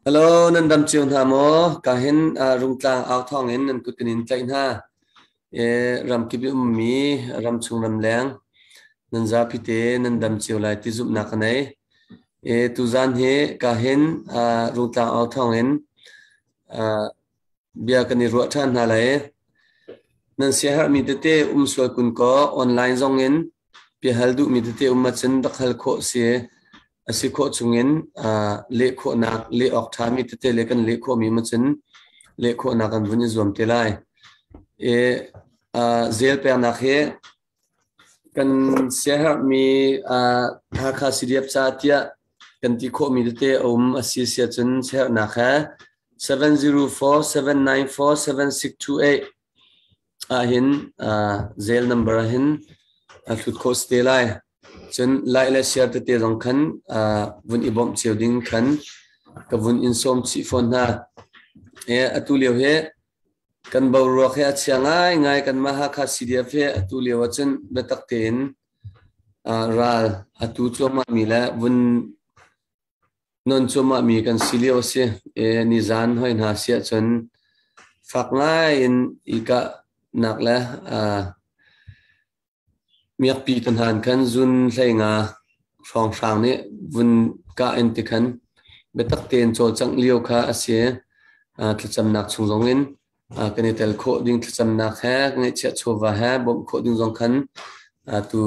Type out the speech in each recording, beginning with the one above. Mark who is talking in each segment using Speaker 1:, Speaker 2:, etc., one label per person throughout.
Speaker 1: Hello, nan dam cio hna maw? Ka hin Rungtlang au thawng in nan kut kan in tlaih hna. Ramkip i ummi ramchung ramleng nan zapi te nan dam cio lai ti zumhnak ka nei. Tuzan hi ka hin Rungtlang au thawng in bia kan i ruah ṭhan hna lai. Nan siaherhmi tete um sual kun kaw online zong in biahal duhmi tete um ahcun rak hal khawh si. A si khawh chungin leh khawhnak, leh awk ṭhami tete le kan leh khawhmi ahcun leh khawhnak kan vun i zuam te lai. Zel peknak hi kan siaherhmi Hakha CDF ca tiah kan ti khawhmi tete a um a si si ahcun siaherhnak he 704 794 7628 ahhin zel number ahhin a hlut khawh si te lai. Cun like le share tete zong khan vun i bawmh cio ding khan ka vun in sawm chih fawn hna. Atu lio hi kan boruak hi a chia ngaingai. Kanmah Hakha CDF hi atu lio ahcun biatak tein ral atu cuahmahmi le vun non cuahmahmi kan si lio a si. Nizan hoi hna si ahcun fak ngai in i kahnak le Miakpi te hna khan zun hleinga hrawnghrang nih vun kah in ti khan biatak tein cawlcangh lio kha a si. Thlacamnak chung zongin kan i tel khawh ding thlacamnak he ngeihchiah chawva he bawmh khawh ding zong khan tu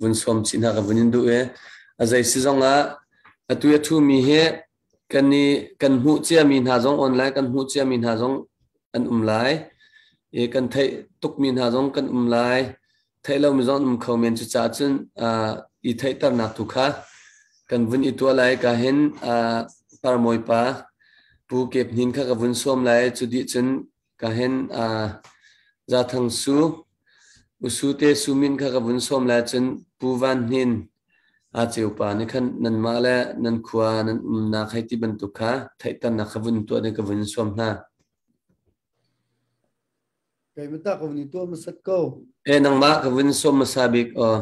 Speaker 1: vun sawm chih hna ka vun in duh i a zei si zong ah atu i a ṭhumi hi kan i kan hmuh ciami hna zong online kan hmuh ciami hna zong an um lai i kan theih tukmi hna zong kan um lai, theih lomi zong an um kho men. Cucaah cun i theihternak tu kha kan vun i tuah lai. Ka hin Parmawi pa Pu Kep Hnin kha ka vun sawm lai. Cu dih cun ka hin Zathang Su Usu te Sumin kha ka vun sawm lai. Cun Pu Van Hnin a ceu pa nih khan nanmah le nan khua nan umnak hei ti bantuk kha theihternak kha vun tuah ding ka vun sawm hna.
Speaker 2: Keimah ta ka vun i tuah hmasat ko.
Speaker 1: E nangmah ka vun sawm hmasa bik aw.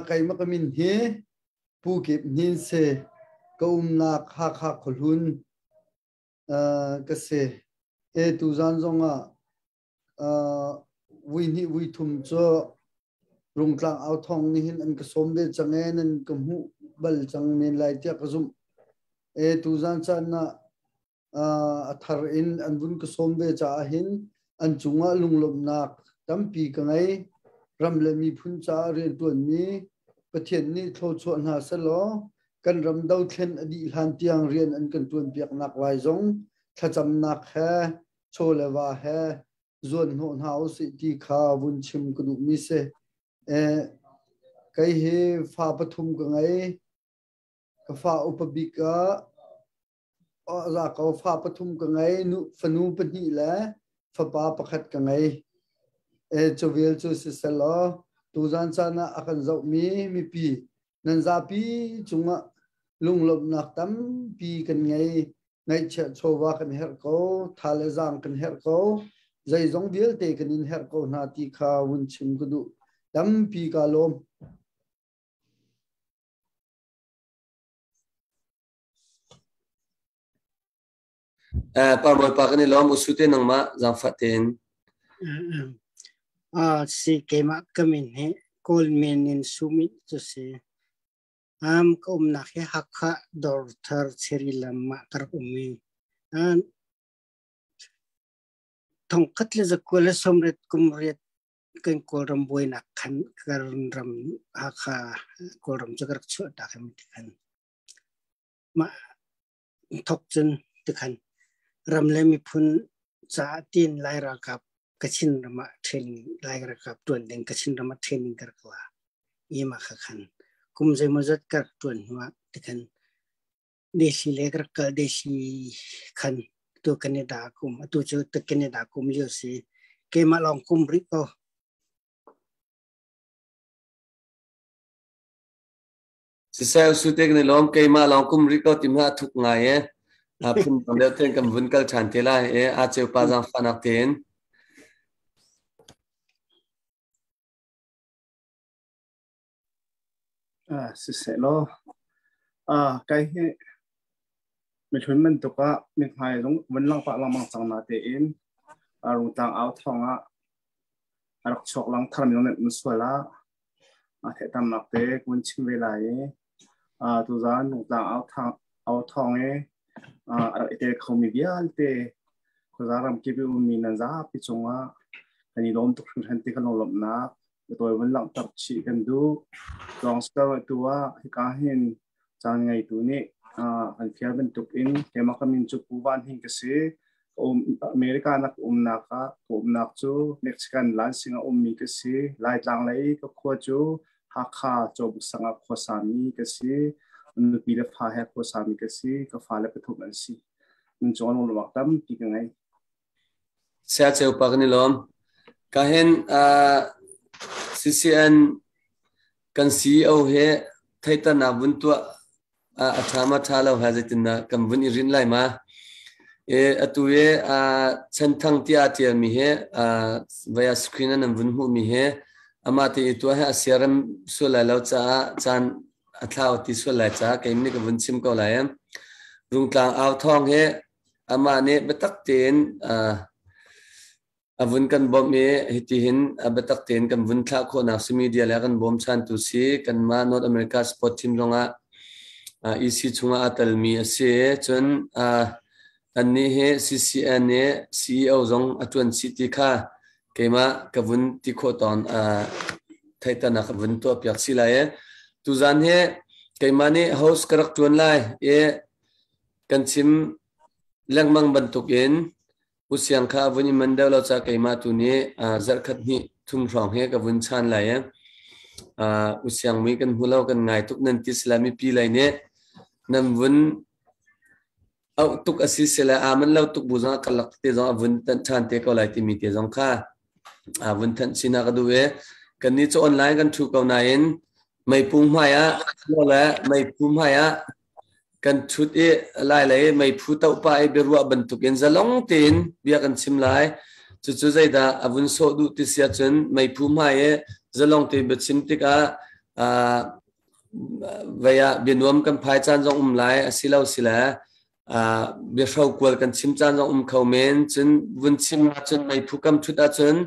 Speaker 2: Keimah ka min hi Pu Kip Hnin si. Ka umnak Hakha Khuahlun ka si. E tuzan zongah vui hnih vui thum cu Rungtlang au thawng nih hin an ka sawm ve cang e, nan ka hmuh bal cang men lai tiah ka zumh. E tuzan caan ah a thar in an vun ka sawm ve caah hin an cungah lunglawmhnak tampi ka ngei. Ram le miphun caah rianṭuanmi Pathian nih thluachuah hna selaw kan ram dothlen a dih hlan tiang rian an kan ṭuanpiaknak lai zong thlacamnak he chaw le va he zuan hnawh hna usih ti kha vun chim ka duhmi si. Kei hi fa pathum ka ngei. Ka fa upa bik ah za ko fa pathum ka ngei. Fanu pahnih le fapa pakhat ka ngei. Cu vial cu siselaw tuzan caan ah a kan zohmi mipi nan zapi cungah lunglawmhnak tampi kan ngei. Ngaihchiah chawva kan herh ko, tha le zaang kan herh ko, zeizong vialte kan in herh ko hna ti kha vun chim ka duh. Tampi kaa lawm.
Speaker 1: Parmawi pa kan i lawm. Usute nangmah zaangfah tein.
Speaker 3: Si keimah ka min hi Kawl men in Sumit cu si. Ka umnak hi Hakha Dawrthar Cherry lam ah ka rak um i thongkhat le zakua le sawmriat kum riat kan Kawlram buainak khan kan ram Hakha Kawlram cu ka rak chuah tak i ti khan mah thok cun tikhan ram le miphun caah tiin Lai ralkap Kachin ram ah training, Lai ralkap ṭuan ding Kachin ram ah training ka rak la i mah kha khan kum zeimawzat ka rak ṭuan hnu ah tikhan Delhi le ka rak kal. Delhi khan tu Canada kum, atu cu Canada kum lio si, keimah lawng kum rih ko.
Speaker 1: Siseh usute kan i lawm. Keimah lawng kum rih ko ti hmanh a thuk ngai e. Phun dang deuh tein kan vun kal ṭhan te lai e. A ceu pa zaangfahnak tein.
Speaker 4: Siseh law kai hi mihlun bantuk ah mithmai zong vun lang pah lengmang cang na tein rungtlang au thawng ah a rak chuak lang thar mi zong nan um sual ah theihtamnak te kun chim ve lai i tuzan rungtlang au thawng i a rak i tel khomi vialte khuaza ramkip i ummi nan zapi cungah kan i lawm tuk hringhran ti kan lawmhnak tawi vun langhter chih kan duh. Lawngster tu ah hika hin caan ngeitu nih kan fial bantuk in keimah ka min cu Pu Van Hing ka si. America nak umnak ah ka umnak cu Mexican Lansing a ummi ka si. Laitlang lei ka khua cu Hakha Cawbuk sang ah khuasami ka si. Nupi le fa he khuasami ka si. Ka fale pathum an si. Nun cung lungluak tampi ka ngei.
Speaker 1: Saya Ceu pa kan i lawm. Ka hin CCN kan CEO he theitan ah vun tuah a ṭha ma ṭha lo ha zeitindah kan vun i rin lai ma? E atu he chanthang tiah a ṭialmi he vaya screen an vun hmuhmi he amah te i tuah he a siarem sual lai lo caah caan a thlau ti sual lai caah keim nih ka vun chim ko lai. Rungtlang au thawng he amah nih biatak tein a vun kan bawmh i hitihin a biatak tein kan vun thlah khawhnak si media le kan bawmchantu si kanmah North America Sport Team zongah EC chungah aa telmi a si. Cun annih hi CCN nih CEO zong a ṭuan chih ti kha keimah ka vun ti khawh tawn theihternak ka vun tuahpiak si lai i tuzan hi keimah nih host ka rak ṭuan lai i kan chim lengmang bantukin U Siang kha a vun i man deuh lo ca keimah tu nih zarhkhat hnih thum hrawng hi ka vun chan lai i U Siang mui kan hmu lo kan ngai tuk nan ti sila mipi lei nih nan vun auh tuk a si sila aa man lo tuk bu zong a karlak te zong a vun tan ṭhan te ko lai timi te zong kha a vun thanh chin ah ka duh i kannih cu online kan ṭhu ko nain meipung hmai ah le meiphu hmai ah kan ṭhut i lai lei meiphu tohpa i biaruah bantukin zalong tein bia kan chim lai. Cucu zeidah a vun sawh duh ti si ahcun meiphu hmai i zalong tein biachim tikah vei ah bianuam kan phai caan zong um lai asilo sile biahro kual kan chim caan zong um kho men. Cun vun chim ahcun meiphu kam ṭhut ahcun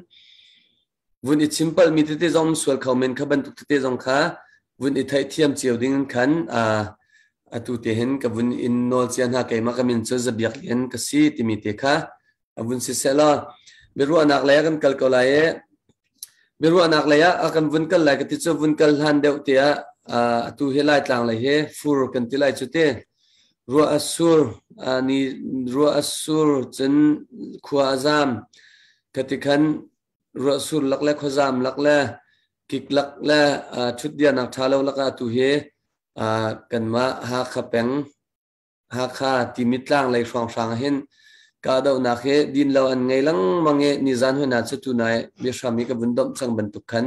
Speaker 1: vun i chim palhmi tete zong um sual kho men kha bantuk tete zong kha vun i theihthiam cio ding khan atu te hin ka vun in nawl cia hna. Keimah ka min cu Zabiak Lian ka si timi te kha a vun si seh law biaruahnak lei ah kan kal ko lai i biaruahnak lei ah a kan vun kal lai ka ti cu vun kal hlan deuh te ah atu hi Laitlang lei hi fur kan ti lai cu te ruah a sur ni ruah a sur cun khua a zam ka ti khan ruahsur lak le khuazam lak le kik lak le ṭhutdianak ṭha lo lakah atu hi kanmah Hakha peng Hakha timi tlang lei hrawnghrang hin kahdohnak hi din lo an ngei lengmang i nizan hoi cu tunai biahram i ka vun domh cang bantuk khan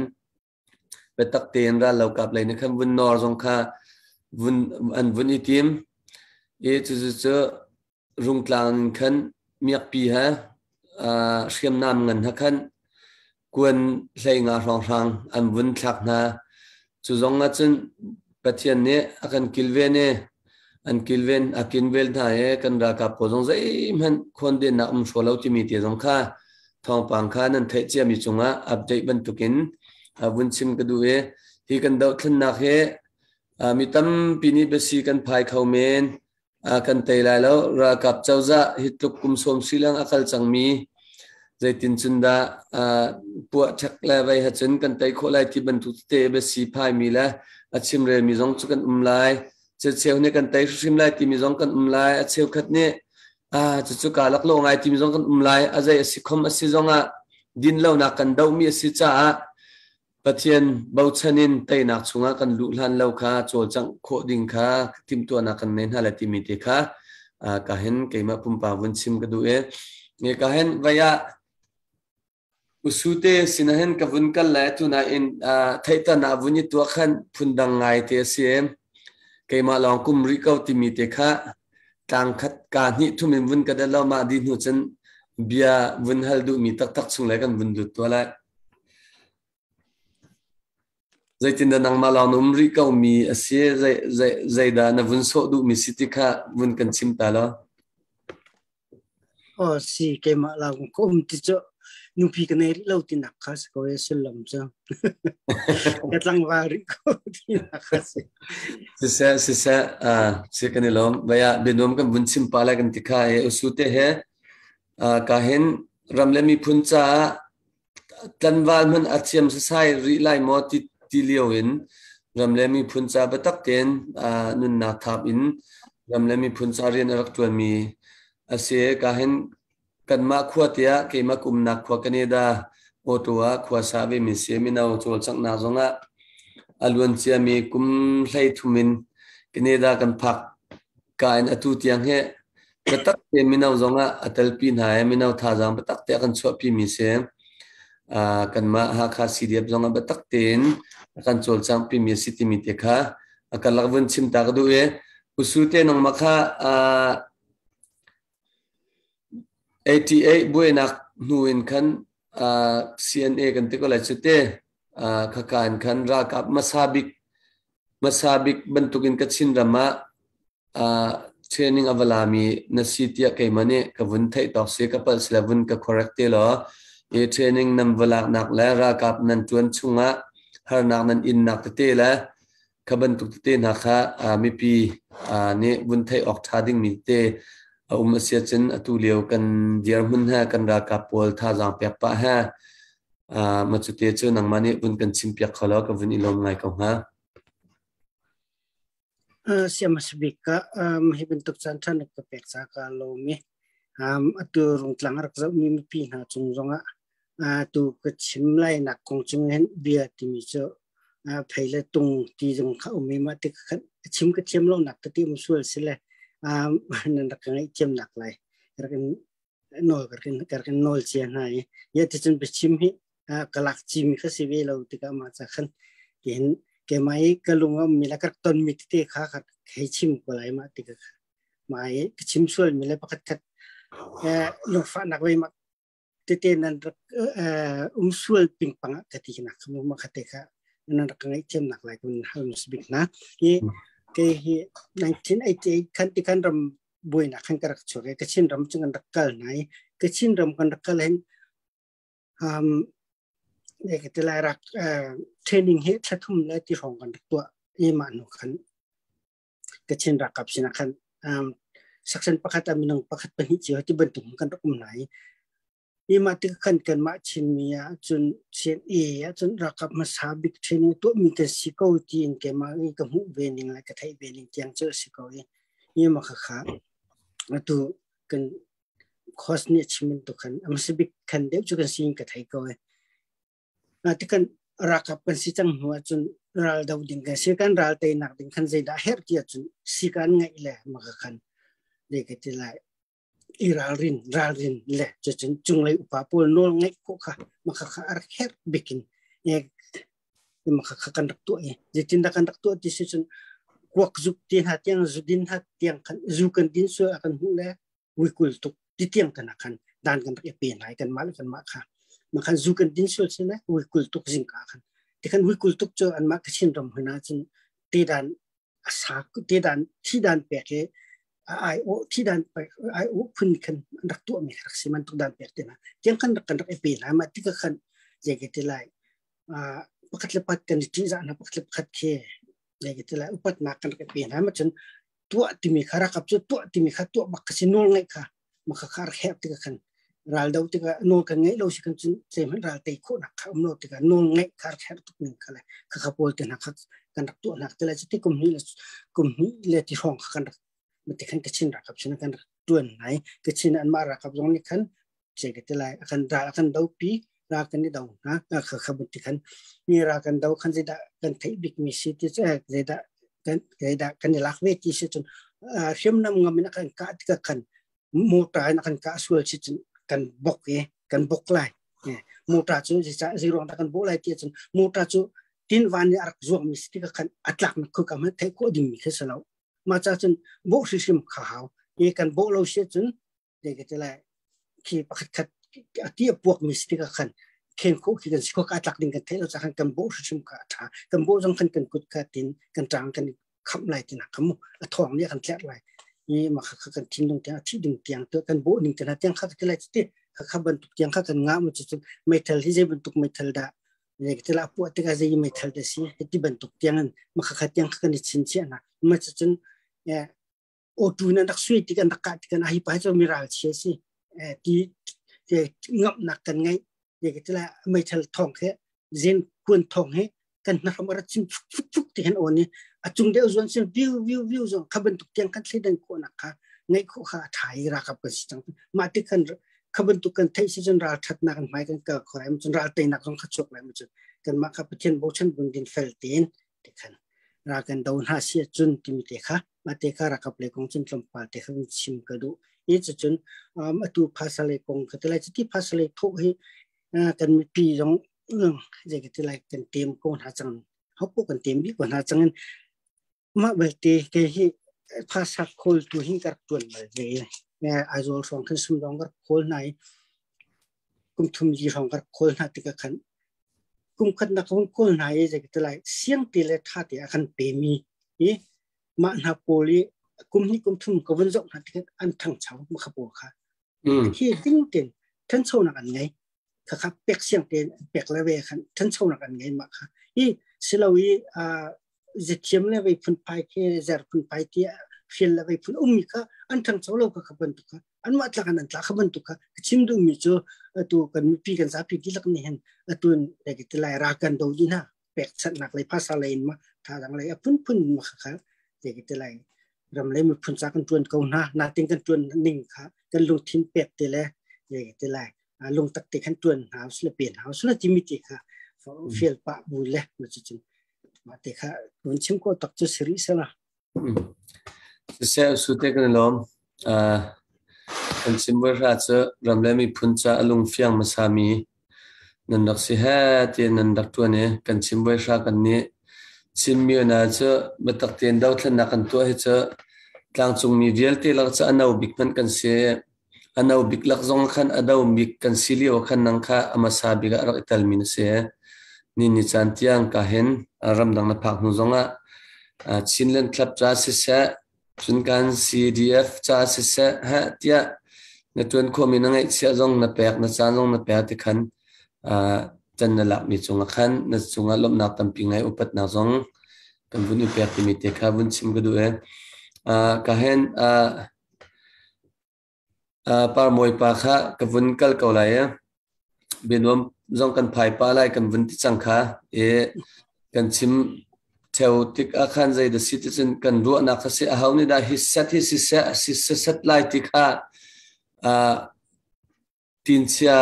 Speaker 1: biatak tein rallokap lei nih khan vun nawr zong kha vun an vun i tim i cucu Rungtlang in khan miakpi he hriamnam ngan he khan kuan 15 hrawnghrang an vun thlak hna. Cu zong ah cun Pathian nih a kan kilven i an kilven a kinvel hna i kan ralkap pawl zong zeihmanh khawndennak um hraw lo timi te zong kha thawngpang kha nan theih ciami cungah update bantukin vun chim ka duh i hi kan dohthlennak hi mi tampi nih biasi kan phai kho men. Kan tei lai lo. Ralkap cozah hi tluk kum sawm silang a kal cangmi zeitin cun dah puah ṭhek le vei ha cun kan tei khawh lai ti bantuk tete biasi phaimi le a chimrelmi zong cu kan um lai. Cheu nih kan tei hrimhrim lai timi zong kan um lai. A cheukhat nih cucu kaa laklawh ngai timi zong kan um lai. A zei a si khom a si zongah dinlonak kan dohmi a si caah Pathian bochan in teinak chungah kan luh hlan lo kha cawlcangh khawh ding kha timhtuahnak kan nei hna le timi te kha ka hin keimah pumpak vun chim ka duh i ka hin vai ah usute sinah hin ka vun kal le tunain theihtan ah vun i tuah khan phundang ngai te a si. Keimah lawng kum rih ko timi te kha tlang khat ka hnih thum in vun ka del lo mah di hnu cun bia vun hal duhmi taktak chung le kan vun lut tua lai. Zeitindah nangmah lawng na um rih ko mi a si? Zeidah na vun sawh duh mi si ti kha vun kan chim ta law.
Speaker 3: Aw si, keimah lawng ka um ti cu nupi ka nei rih lo ti nak kha si ko e sullam cu. Ka tlangval rih ko ti nak kha si.
Speaker 1: Siseh, siseh, si kan i lawm. Vaya bianuam kan vun chim pa lai kan ti kha e usu te he ka hin ram le miphun caah tlanval hmanh a thiam sasai rih lai maw ti, ti lio in ram le miphun ca biatak tein nunnak thap in ram le miphun ca rian a rak ṭuanmi a si. Ka hin kanmah khua tiah keimah kumnak khua Canada Ottawa khua sa ve mi si mino cawlcanghnak zongah a luan ciami kum 33 in Canada kan phak ka in atu tiang hi biatak tein mino zongah a telpi hna i mino thazaang biatak te a kan chuahpi mi si. Kanmah Hakha CDF zongah biatak tein a kan cawlcangpi mi a si timi te kha a kan lak vun chim ta ka duh i usu te nangmah kha 88 buainak hnu in khan CNA kan ti ko lai cu te khaka in khan ralkap hmasa bik hmasa bik bantukin Kachin ram ah training a va lami na si tiah keimah nih ka vun theih tawk si ka palh sila vun ka correct te law i training nan va laknak le ralkap nan tuan chungah harnak nan innak tete le kha bantuk tete hna kha mipi nih vun theih awk ṭha dingmi tete a um a si ahcun atu lio kan dirhmun he kan ralkap pawl thazaang pek pah he ma cu te cu nangmah nih vun kan chimpiak kho law ka vun i lawm ngai ko hnga.
Speaker 3: Siamasabik ka hi bantuk caan ṭha na ka pek ca ka lawm i atu rungtlang a rak zohmi mipi hna cung zongah tu ka chim lai nak kong cung hin bia timi cu phei le tung ti zong kha um i mah ti khan chim ka thiam lo nak tete um sual si le nan rak ka ngaihthiam nak lai rak in nawl ka rak in nawl cia hna i ya ti cun biachim hi ka lak cimi kha si ve lo tikah mah ca khan tihin keimah i ka lung a ummi le ka rak tonmi tete kha ka hei chim ko lai mah ti ka mah i ka chim sualmi le pakhat khat lungfahnak ve mah tete nan rak um sual pingpang ah ka ti nak kha mu kha te kha nan rak ngaihthiam nak lai kun hal mus bik na hi ke hi 1988 khan ti khan ram buainak khan ka rak chuak i Kachin ram cu kan rak kal nai Kachin ram kan rak kal hin um ka ti lai rak training hi thlathum le ti hrawng kan rak tuah i mah hnu khan Kachin ralkap sinah khan section pakhat ah minung pakhat pahnih cio ti bantuk kan rak um lai. I mah tik khan kanmah Chinmi ah cun CNA ah cun ralkap hmasa bik training tuahmi kan si ko tiin keimah i ka hmuh ve ning le ka theih ve ning tiang cu a si ko i i mah khakha atu kan course nih a chim bantuk khan a hmasa bik khan deuh cu kan si in ka thei ko i Tikan ralkap kan si cang hnu ahcun ral do ding kan si kan ral teinak ding khan zeidah herh ti ahcun si kan ngeih le maka khan le ka ti lai i ralrin ralrin le cucun cunglei upa pawl nawl ngeih khawh kha maka kha a rak herh bikin maka kha kan rak tuah i zeitindah kan rak tuah ti si cun kuak zuk ti hna tiang zu din hna tiang khan zu kan din sual a kan hmuh le wikul tuk ti tiang kan khan dan kan rak i pe hna i kan mah le kan mah kha ma khan zu kan din sual sin le wikul tuk zing ka khan ti khan wikul tuk cu an mah Kachin ram hna cun te dan a sa te dan thi dan pek i ai o thi dan pek ai o phun khan an rak tuah mi rak si man tuk dan pek te na tiang khan rak kan rak i pe hna ma ti ka khan je ke ti lai pakhat le pakhat kan i ṭih zah hna pakhat le pakhat khi je ke ti lai upatnak kan rak i pe hna ma cun tuah timi kha rakap cu tuah timi kha tuah bak kha si nawl ngeih kha maka kha rak herh tikah khan ral do tikah nawl kan ngeih lo si kan cun zeihmanh ral tei khawhnak kha um lo tikah nawl ngeih kha rak herh tuk ning kha le kha kha pawl te hna kha kan rak tuah nak te le cuti kum hnih le kum hnih le ti hrawng kha kan rak mati khan Kachin ralkap sin kan rak tuan nai Kachin anmah ralkap zong nih khan ce ka ti lai akan ral akan do pi ral kan i do na kha kha but ti khan mi ral kan do khan zeidah kan theih bik mi si ti zeidah kan zeidah kan i lak ve ti si cun hriamnam ngam in kan kah tikah khan motor in kan kah sual si cun kan bok i kan bok lai motor cu zeiruang dah kan bok lai ti cun motor cu tin van i a rak zuang mi si tikah khan a tlak nak khu kam theih khawh ding mi khi si lo mah ca cun bawh hrimhrim kha hau i kan bawh lo si cun dei ka ti lai khi pakhat khat a ti a puak mi si tikah khan Khen kho khi kan si kho ka tlak ding kan theih lo ca khan kan bo hrim kha a tha. Kan bo zong khan kan kut kha tin kan tang kan kham lai tina kham mu a thong nih kan tlerh lai i ma kha kan thinlung tiang a thi ding tiang to kan bo ning tiang tiang kha ka lai ti kha kha bantuk tiang kha kan nga mu chu meithal hi zei bantuk meithal da ne ka tila pu te ka zei meithal da si ti bantuk tiang an ma kha kha tiang kha kan i chin chia na ma chu chun o tu na rak sui ti kan rak ka ti kan a hi pa chu miral chia si ti te ngam nak kan ngai ne ka tila meithal thong khe zen kuan thong he kan hna ram ra chim fuk fuk fuk ti hen on ni a chung deuh zuan sin view view view zong kha bantuk tiang kan thleidan khawh nak kha ngai kho kha thai ra kap kan si chang ma ti kan kha bantuk kan thei si chun ral that nak kan hmai kan ka khorai chun ral te nak zong kha chok lai ma chun kan ma kha Pathian bochan bun din fel tin te khan ra kan do na si chun timi te kha ma te kha rakap le kong chun tlawmpal te kha chim ka du i chu chun atu phasale kong kha te lai chi phasale tho hi kan mipi zong zei ka ti lai kan tem ko hna cang hopo kan tem bi ko hna cang ma belte ke hi phasa khol tu hi kar tuan bal ve me Aizawl hrawng khan sumdong kar khol nai kum thum li hrawng kar khol hna tika khan kum khat na khon khol nai zei ka ti lai siang te le tha te a khan pe mi i ma hna pawl i kum ni kum thum ko vun zok hna tikhan an thang chau ma kha pawl kha hi ding ten thancho nak an ngei kha kha pek siang te pek le ve khan thancho nak an ngei ma kha i silo i a zethiam le vei phun phai ke zer phun phai ti fil le vei phun ummi kha an thangcho lo kha kha bantuk kha an mah tlak an tla kha bantuk kha chim duh mi cu atu kan mipi kan zapi dilak ni hen atun le ti lai ra kan do di na pek chat nak le phasa le in ma tha dang le a phun phun ma kha kha le ti lai ram le mi phun cha kan tuan ko na na ting kan tuan ning kha kan lungthin pek te le le ti lai lungtak te khan tuan hau sila pen hau sila timi te kha fial pa bu le ma chu chun ma te kha run chim ko tak chu siri sala.
Speaker 1: Siseh su te kan lom kan chim ra chu ram le mi phun cha alung fiang masa mi nan rak si he ti nan rak tuan e kan chim voi hra kan ni Chin mi na chu batak ten do thlen na kan tua hi chu tlangcung mi vialte lak chu ano bik man kan si. A no bik lak zong khan a do bik kan si lio khan nang kha a hmasa bik ah rak i telmi na si. Ni ni caan tiang ka hin ramdang na phak hnu zongah Chinland Club ca siseh, cun kan CDF ca siseh heh tiah na tuan khawhmi na ngeihchiah zong na pek, na caan zong na pek ti khan can na lakmi cungah khan na cungah lawmhnak tampi ngai upatnak zong kan vun i pek timi te kha vun chim ka duh i ka hen Parmawi pa kha ka vun kal ko lai i bianuam zong kan phai pah lai kan vun ti cang kha i kan chim theo tik ah khan zei dah si ticun kan ruahnak kha si aho nih dah hi set hi siseh a si set lai ti kha Tinchia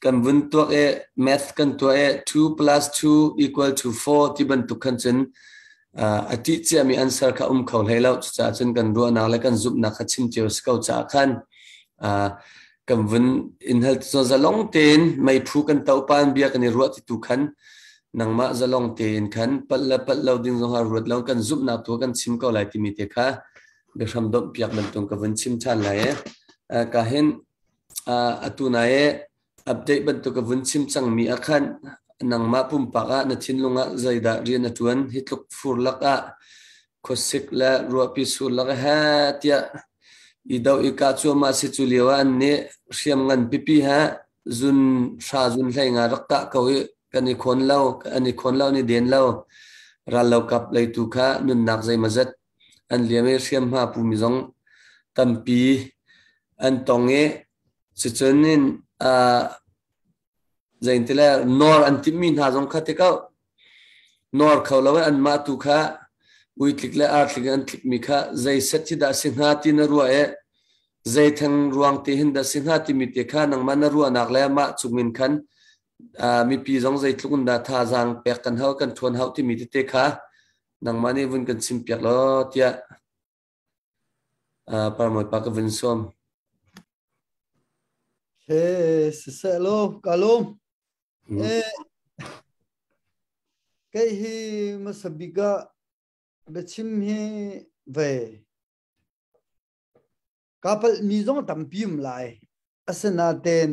Speaker 1: kan vun tuak i math kan tuah i 2 plus 2 equal to 4 ti bantuk khan cun a ṭih ciami answer kha um kho hlei lo. Cucaah cun kan ruahnak le kan zumhnak kha chim cio si ko caah khan kan vun in hal cu zalong tein meiphu kan to pan bia kan i ruah ti tu khan nangmah zalong tein khan palh le palh lo ding zong ha ruat lo kan zumhnak tu kan chim ko lai timi te kha biahram domh piak bantuk ka vun chim ṭhan lai i ka hin atu na i update bantuk ka vun chim cangmi ah khan nangmah pumpak ah na thinlung ah zeidah rian a ṭuan hi tluk fur lak ah khuasik le ruahpi sur lak he tiah i do i ka cuahmah si cu lio ah an nih hriam ngan pipi he zun hra zun hlei nga rak kah ko i kan i khawn lo an i khawn lo ni den lo ral lo kap leitu kha nunnak zeimazet An liam i hriamhma pumi zong tampi an tong i cucun in zeintile nawr an timhmi hna zong kha tikau nawr kho lo in anmah tu kha uitlik le artlik in an tlikmi kha zei set hi dah si hnga ti na ruah i zei theng ruang te hin dah si hnga timi te kha nangmah na ruahnak le mah chungin khan mipi zong zeitluk in dah thazaang pek kan hau kan ṭhawn hau timi tete kha nangmah nih vun kan chimpiak law tiah Parmawi pa ka vun sawm.
Speaker 2: He siseh law ka lawm. Eh kei hi hmasa bik ah biachim hi ve ka palh mi zong tampi um lai. Asinain.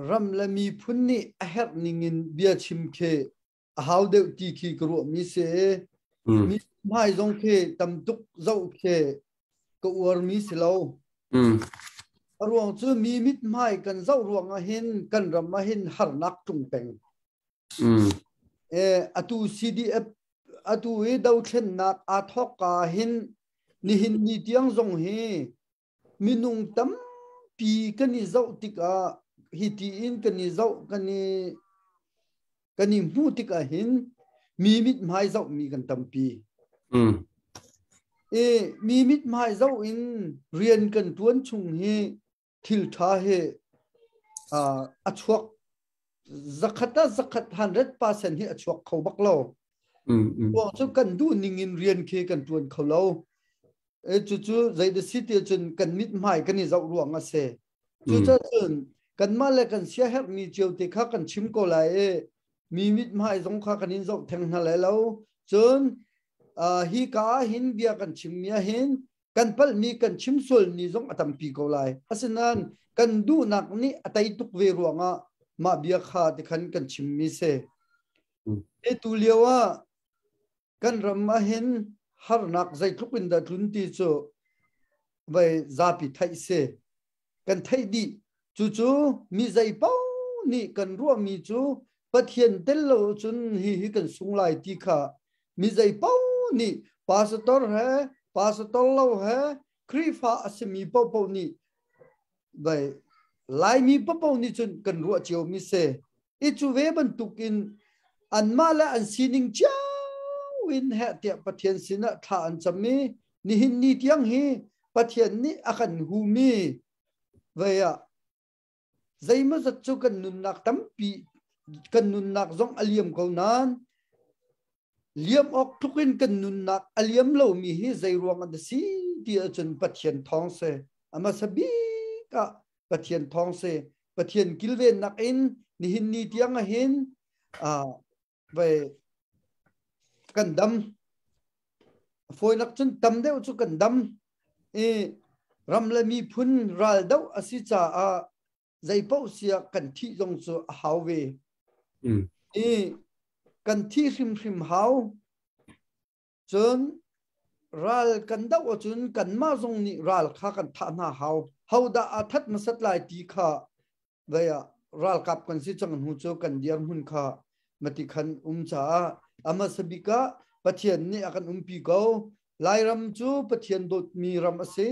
Speaker 2: Ram le miphun nih a herh ningin bia chim khi a hau deuh ti khi ka ruahmi si. Mi hmai zong khi tam tuk zoh khi ka uarmi si lo. A ruang cu mi mithmai kan zoh ruang ah hin kan ram ah hin harnak tlung peng. Atu CDF atu i dothlennak aa thawk ka hin nihin ni tiang zong hi minung tampi kan i zoh tikah hi tiin kan i zoh kan i hmuh tikah hin mi mithmai zohmi kan tampi. I mi mithmai zoh in rian kan tuan chung hi thil tha hi a chuak zakhat ah zakhat 100% hi a chuak kho bak lo. Ruang cu kan duh ning in rian khi kan tuan kho lo. Cucu zei si ti cun kan mithmai kan i zoh ruang a si. Cucacun kanmah le kan siaherhmi cio te kha kan chim ko lai i mi mithmai zong kha kan in zoh theng hna lai lo. Cun hi ka ah hin bia kan chimmi ah hin kan palhmi kan chim sualmi zong a tampi ko lai. Asinain kan duhnak nih a tei tuk ve ruangah mah bia kha tikhan kan chimmi si. E tu lio ah kan ram ah hin harnak zeitluk in dah tlun ti cu vai zapi theih si. Kan theih dih. Cucu mi zei paoh nih kan ruahmi cu Pathian tel lo cun hi hi kan sung lai ti kha mi zei paoh nih pastor he pastor lo he Khrihfa a simi paohpaoh nih vai Laimi paohpaoh nih cun kan ruah cio mi si. I cu ve bantukin anmah le an sining cio in heh tiah Pathian sinah thla an cam i nihin ni tiang hi Pathian nih a kan humi vei ah zeimawzat cu kan nunnak tampi kan nunnak zong a liam ko nain liam awk tluk in kan nunnak a liam lomi hi zei ruang an si ti ahcun Pathian thawng si. A hmasa bik ah Pathian thawng si. Pathian kilvennak in nihin ni tiang ahhin vai kan dam. Fawinak cun tam deuh cu kan dam. I ram le miphun ral doh a si caah zeipaoh siah kan thih zong cu a hau ve. I kan thih hrimhrim hau. Cun ral kan doh ahcun kanmah zong nih ral kha kan thah hna hau. Hodah aa that hmasat lai ti kha vei ah ralkap kan si cang hnu cu kan dirhmun kha mati khan um caah a hmasa bik ah Pathian nih a kan umpi ko. Lairam cu Pathian dawtmi ram a si.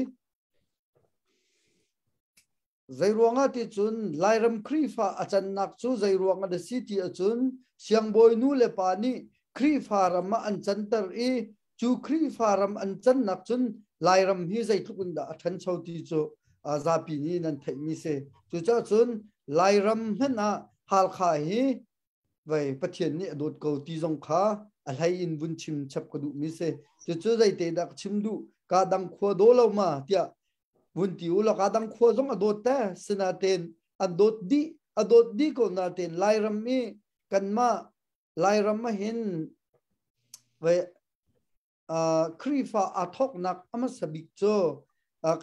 Speaker 2: Zeiruangah ti cun Lairam Khrihfa a cannak cu zeiruang a si ti ahcun siangbawi nu le pa nih Khrihfa ram ah an canter i cu Khrihfa ram an cannak cun Lairam hi zeitluk in dah a ṭhancho ti cu zapi nih nan theihmi si. Cucaah cun Lairam hmanh ah Halkha hi vai Pathian nih a dawt ko ti zong kha a hlei in vun chim chap ka duhmi si. Cucu zeite dah ka chim duh? Ka dang khua daw lo ma tiah vun ti u law ka dang khua zong a dawt te sinaten an dawt dih a dawt dih ko naten Lairam i kanmah Lairam ah hin vai Khrihfa aa thawknak a hmasa bik cu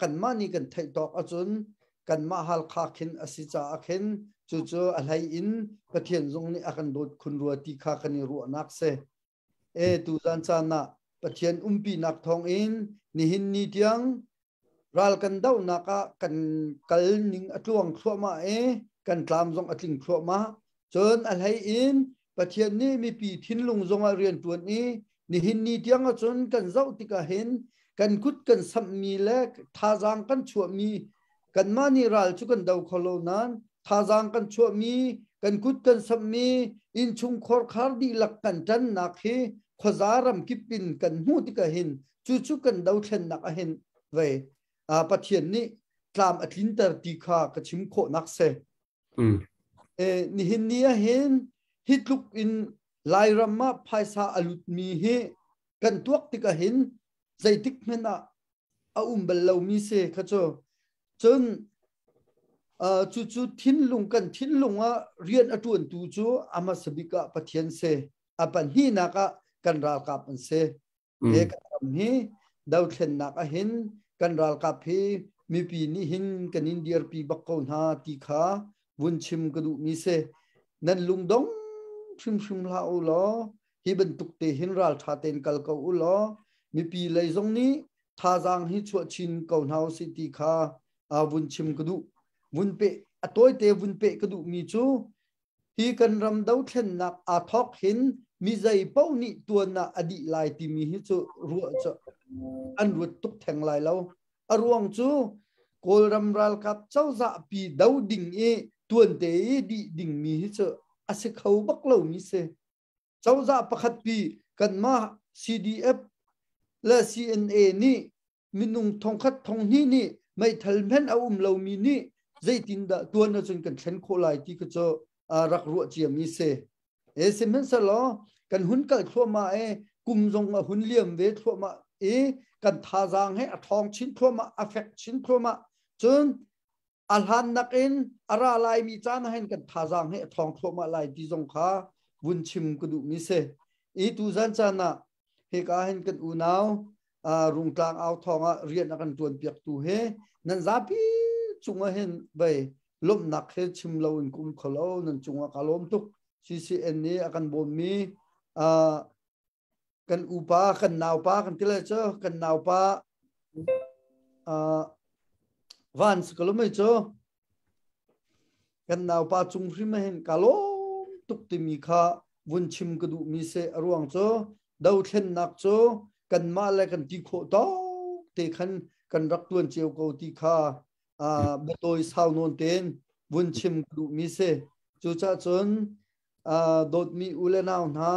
Speaker 2: kanmah nih kan theih tawk ahcun kanmah Halkha khin a si caah khin cucu a hlei in Pathian zong nih a kan dawt khun rua ti kha kan i ruahnak si. E tuzan caan ah Pathian umpinak thawngin nihin ni tiang ral kan dohnak ah kan kal ning a tluang thluahmah i kan tlam zong a tling thluahmah. Cun a hlei in Pathian nih mipi thinlung zongah rian ṭuan i nihin ni tiang ahcun kan zoh tikah hin kan kut kan samhmi le thazaang kan chuahmi kanmah nih ral cu kan do kho lo nain thazaang kan chuahmi kan kut kan samhmi innchung khorkhar dihlak kan ṭannak hi khuaza ramkip in kan hmuh tikah hin cucu kan dothlennak ah hin vei Pathian nih tlam a tlinter ti kha ka chim khawhnak si. Nihin ni ah hin hi tluk in Lairam ah phaisa a lutmi hi kan tuak tikah hin zeitik hmanh ah a um bal lomi si kha cu. Cun cucu thinlung kan thinlung ah rian a ṭuantu cu a hmasa bik ah Pathian si. A pahnihnak ah kan ralkap an si. He kan ram hi dothlennak ah hin kan ralkap hi Mipi nih hin kan in dirpi bak ko hna ti kha vun chim ka duh mi si. Nan lungdong hrimhrim hlah u law hi bantuk te hin ralṭha tein kal ko u law mipi lei zong nih thazaang hi chuah chin ko hna usih ti kha vun chim ka duh. Vun pe a tawite vun peh ka duh mi cu hi kan ram dothlennak aa thawk hin mi zei paoh nih tuan ah a dih lai timi hi cu ruah cu an ruat tuk theng lai lo. A ruang cu Kawlram ralkap cozah pi do ding i tuante i dih dingmi hi cu a si kho bak lomi si. Cozah pakhat pi kanmah CDF le CNA nih minung thongkhat thonghnih nih meithal hmenh a um lomi nih zeitindah tuan ahcun kan thlen khawh lai ti kha cu rak ruah ciami si. E sihmanhsehlaw kan hun kal thluahmah i kum zong a hun liam ve thluahmah i kan thazaang he a ṭhawng chin thluahmah, a fek chin thluahmah. Cun a hlan nakin a ra laimi caan ah hin kan thazaang hi a ṭhawng thluahmah lai ti zong kha vun chim ka duhmi si. I tuzan caan ah hika hin kan unau Rungtlang au thawng ah rian a kan ṭuan piaktu he nan zapi cungah hin vei lawmhnak he chim lo in ka um kho lo. Nan cungah ka lawm tuk. CCN nih a kan bawmmi kan upa, kan naupa kan ti lai cu, kan naupa van si ko lo mei cu, kan naupa cung hrim ah hin ka lawm tuk timi kha vun chim ka duhmi si. A ruang cu dothlennak cu kanmah le kan ti khawh tawk te khan kan rak tuan cio ko ti kha biatawi sau nawn tein vun chim ka duhmi si. Cucaah cun dawtmi u le nau hna,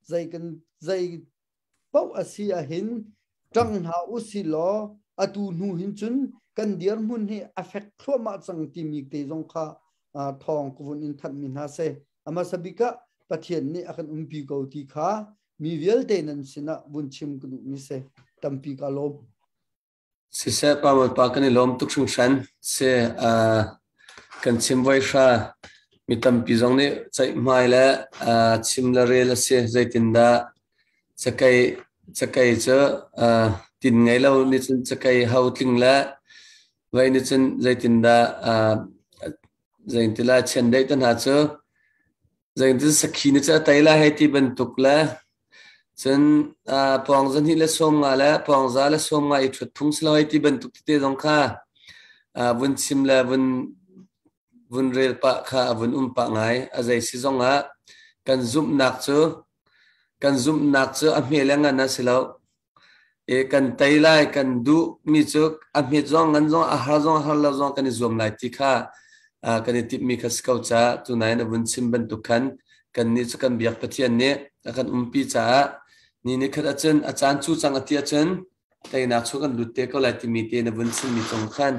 Speaker 2: zei kan zei paoh a si ahhin ṭang hna u si law atu hnu hin cun kan dirhmun hi a fek thluahmah cang timi te zong kha thawng ka vun in thanhmi hna si. A hmasa bik ah Pathian nih a kan umpi ko ti kha mi vialte nan sinah vun chim ka duhmi si. Tampi ka lawm.
Speaker 1: Siseh, Pa Bawipa kan i lawm tuk hringhran. Si, kan chim voi hra. Mi tampi zong nih ceihmai le chim le rel a si. Zeitindah cakei cakei cu tin ngei lo nih cun cakei ho tling le vei nih cun zeitindah zeintila chiandeih te hna cu zeitin sakhi nih cun a tei lai hei ti bantuk le cun pawng zahnih le 50 le pawng za le 50 i ṭhut phung si lo hei ti bantuk tete zong kha vun chim le vun vun rel pah kha a vun um pah ngai. A zei si zong ah kan zumhnak cu kan zumhnak cu a hme le ngan a si lo. I kan tei lai kan duh mi cu a hmet zong ngan zong a har zong har lo zong kan i zuam lai ti kha kan i timhmi kha si ko caah tunai na vun chim bantuk khan kan nih cu kan biak Pathian nih a kan umpi caah ni ni khat ahcun a caan cu cang a ti ahcun teinak chu kan lut te ko lai timi te na vun chimmi cung khan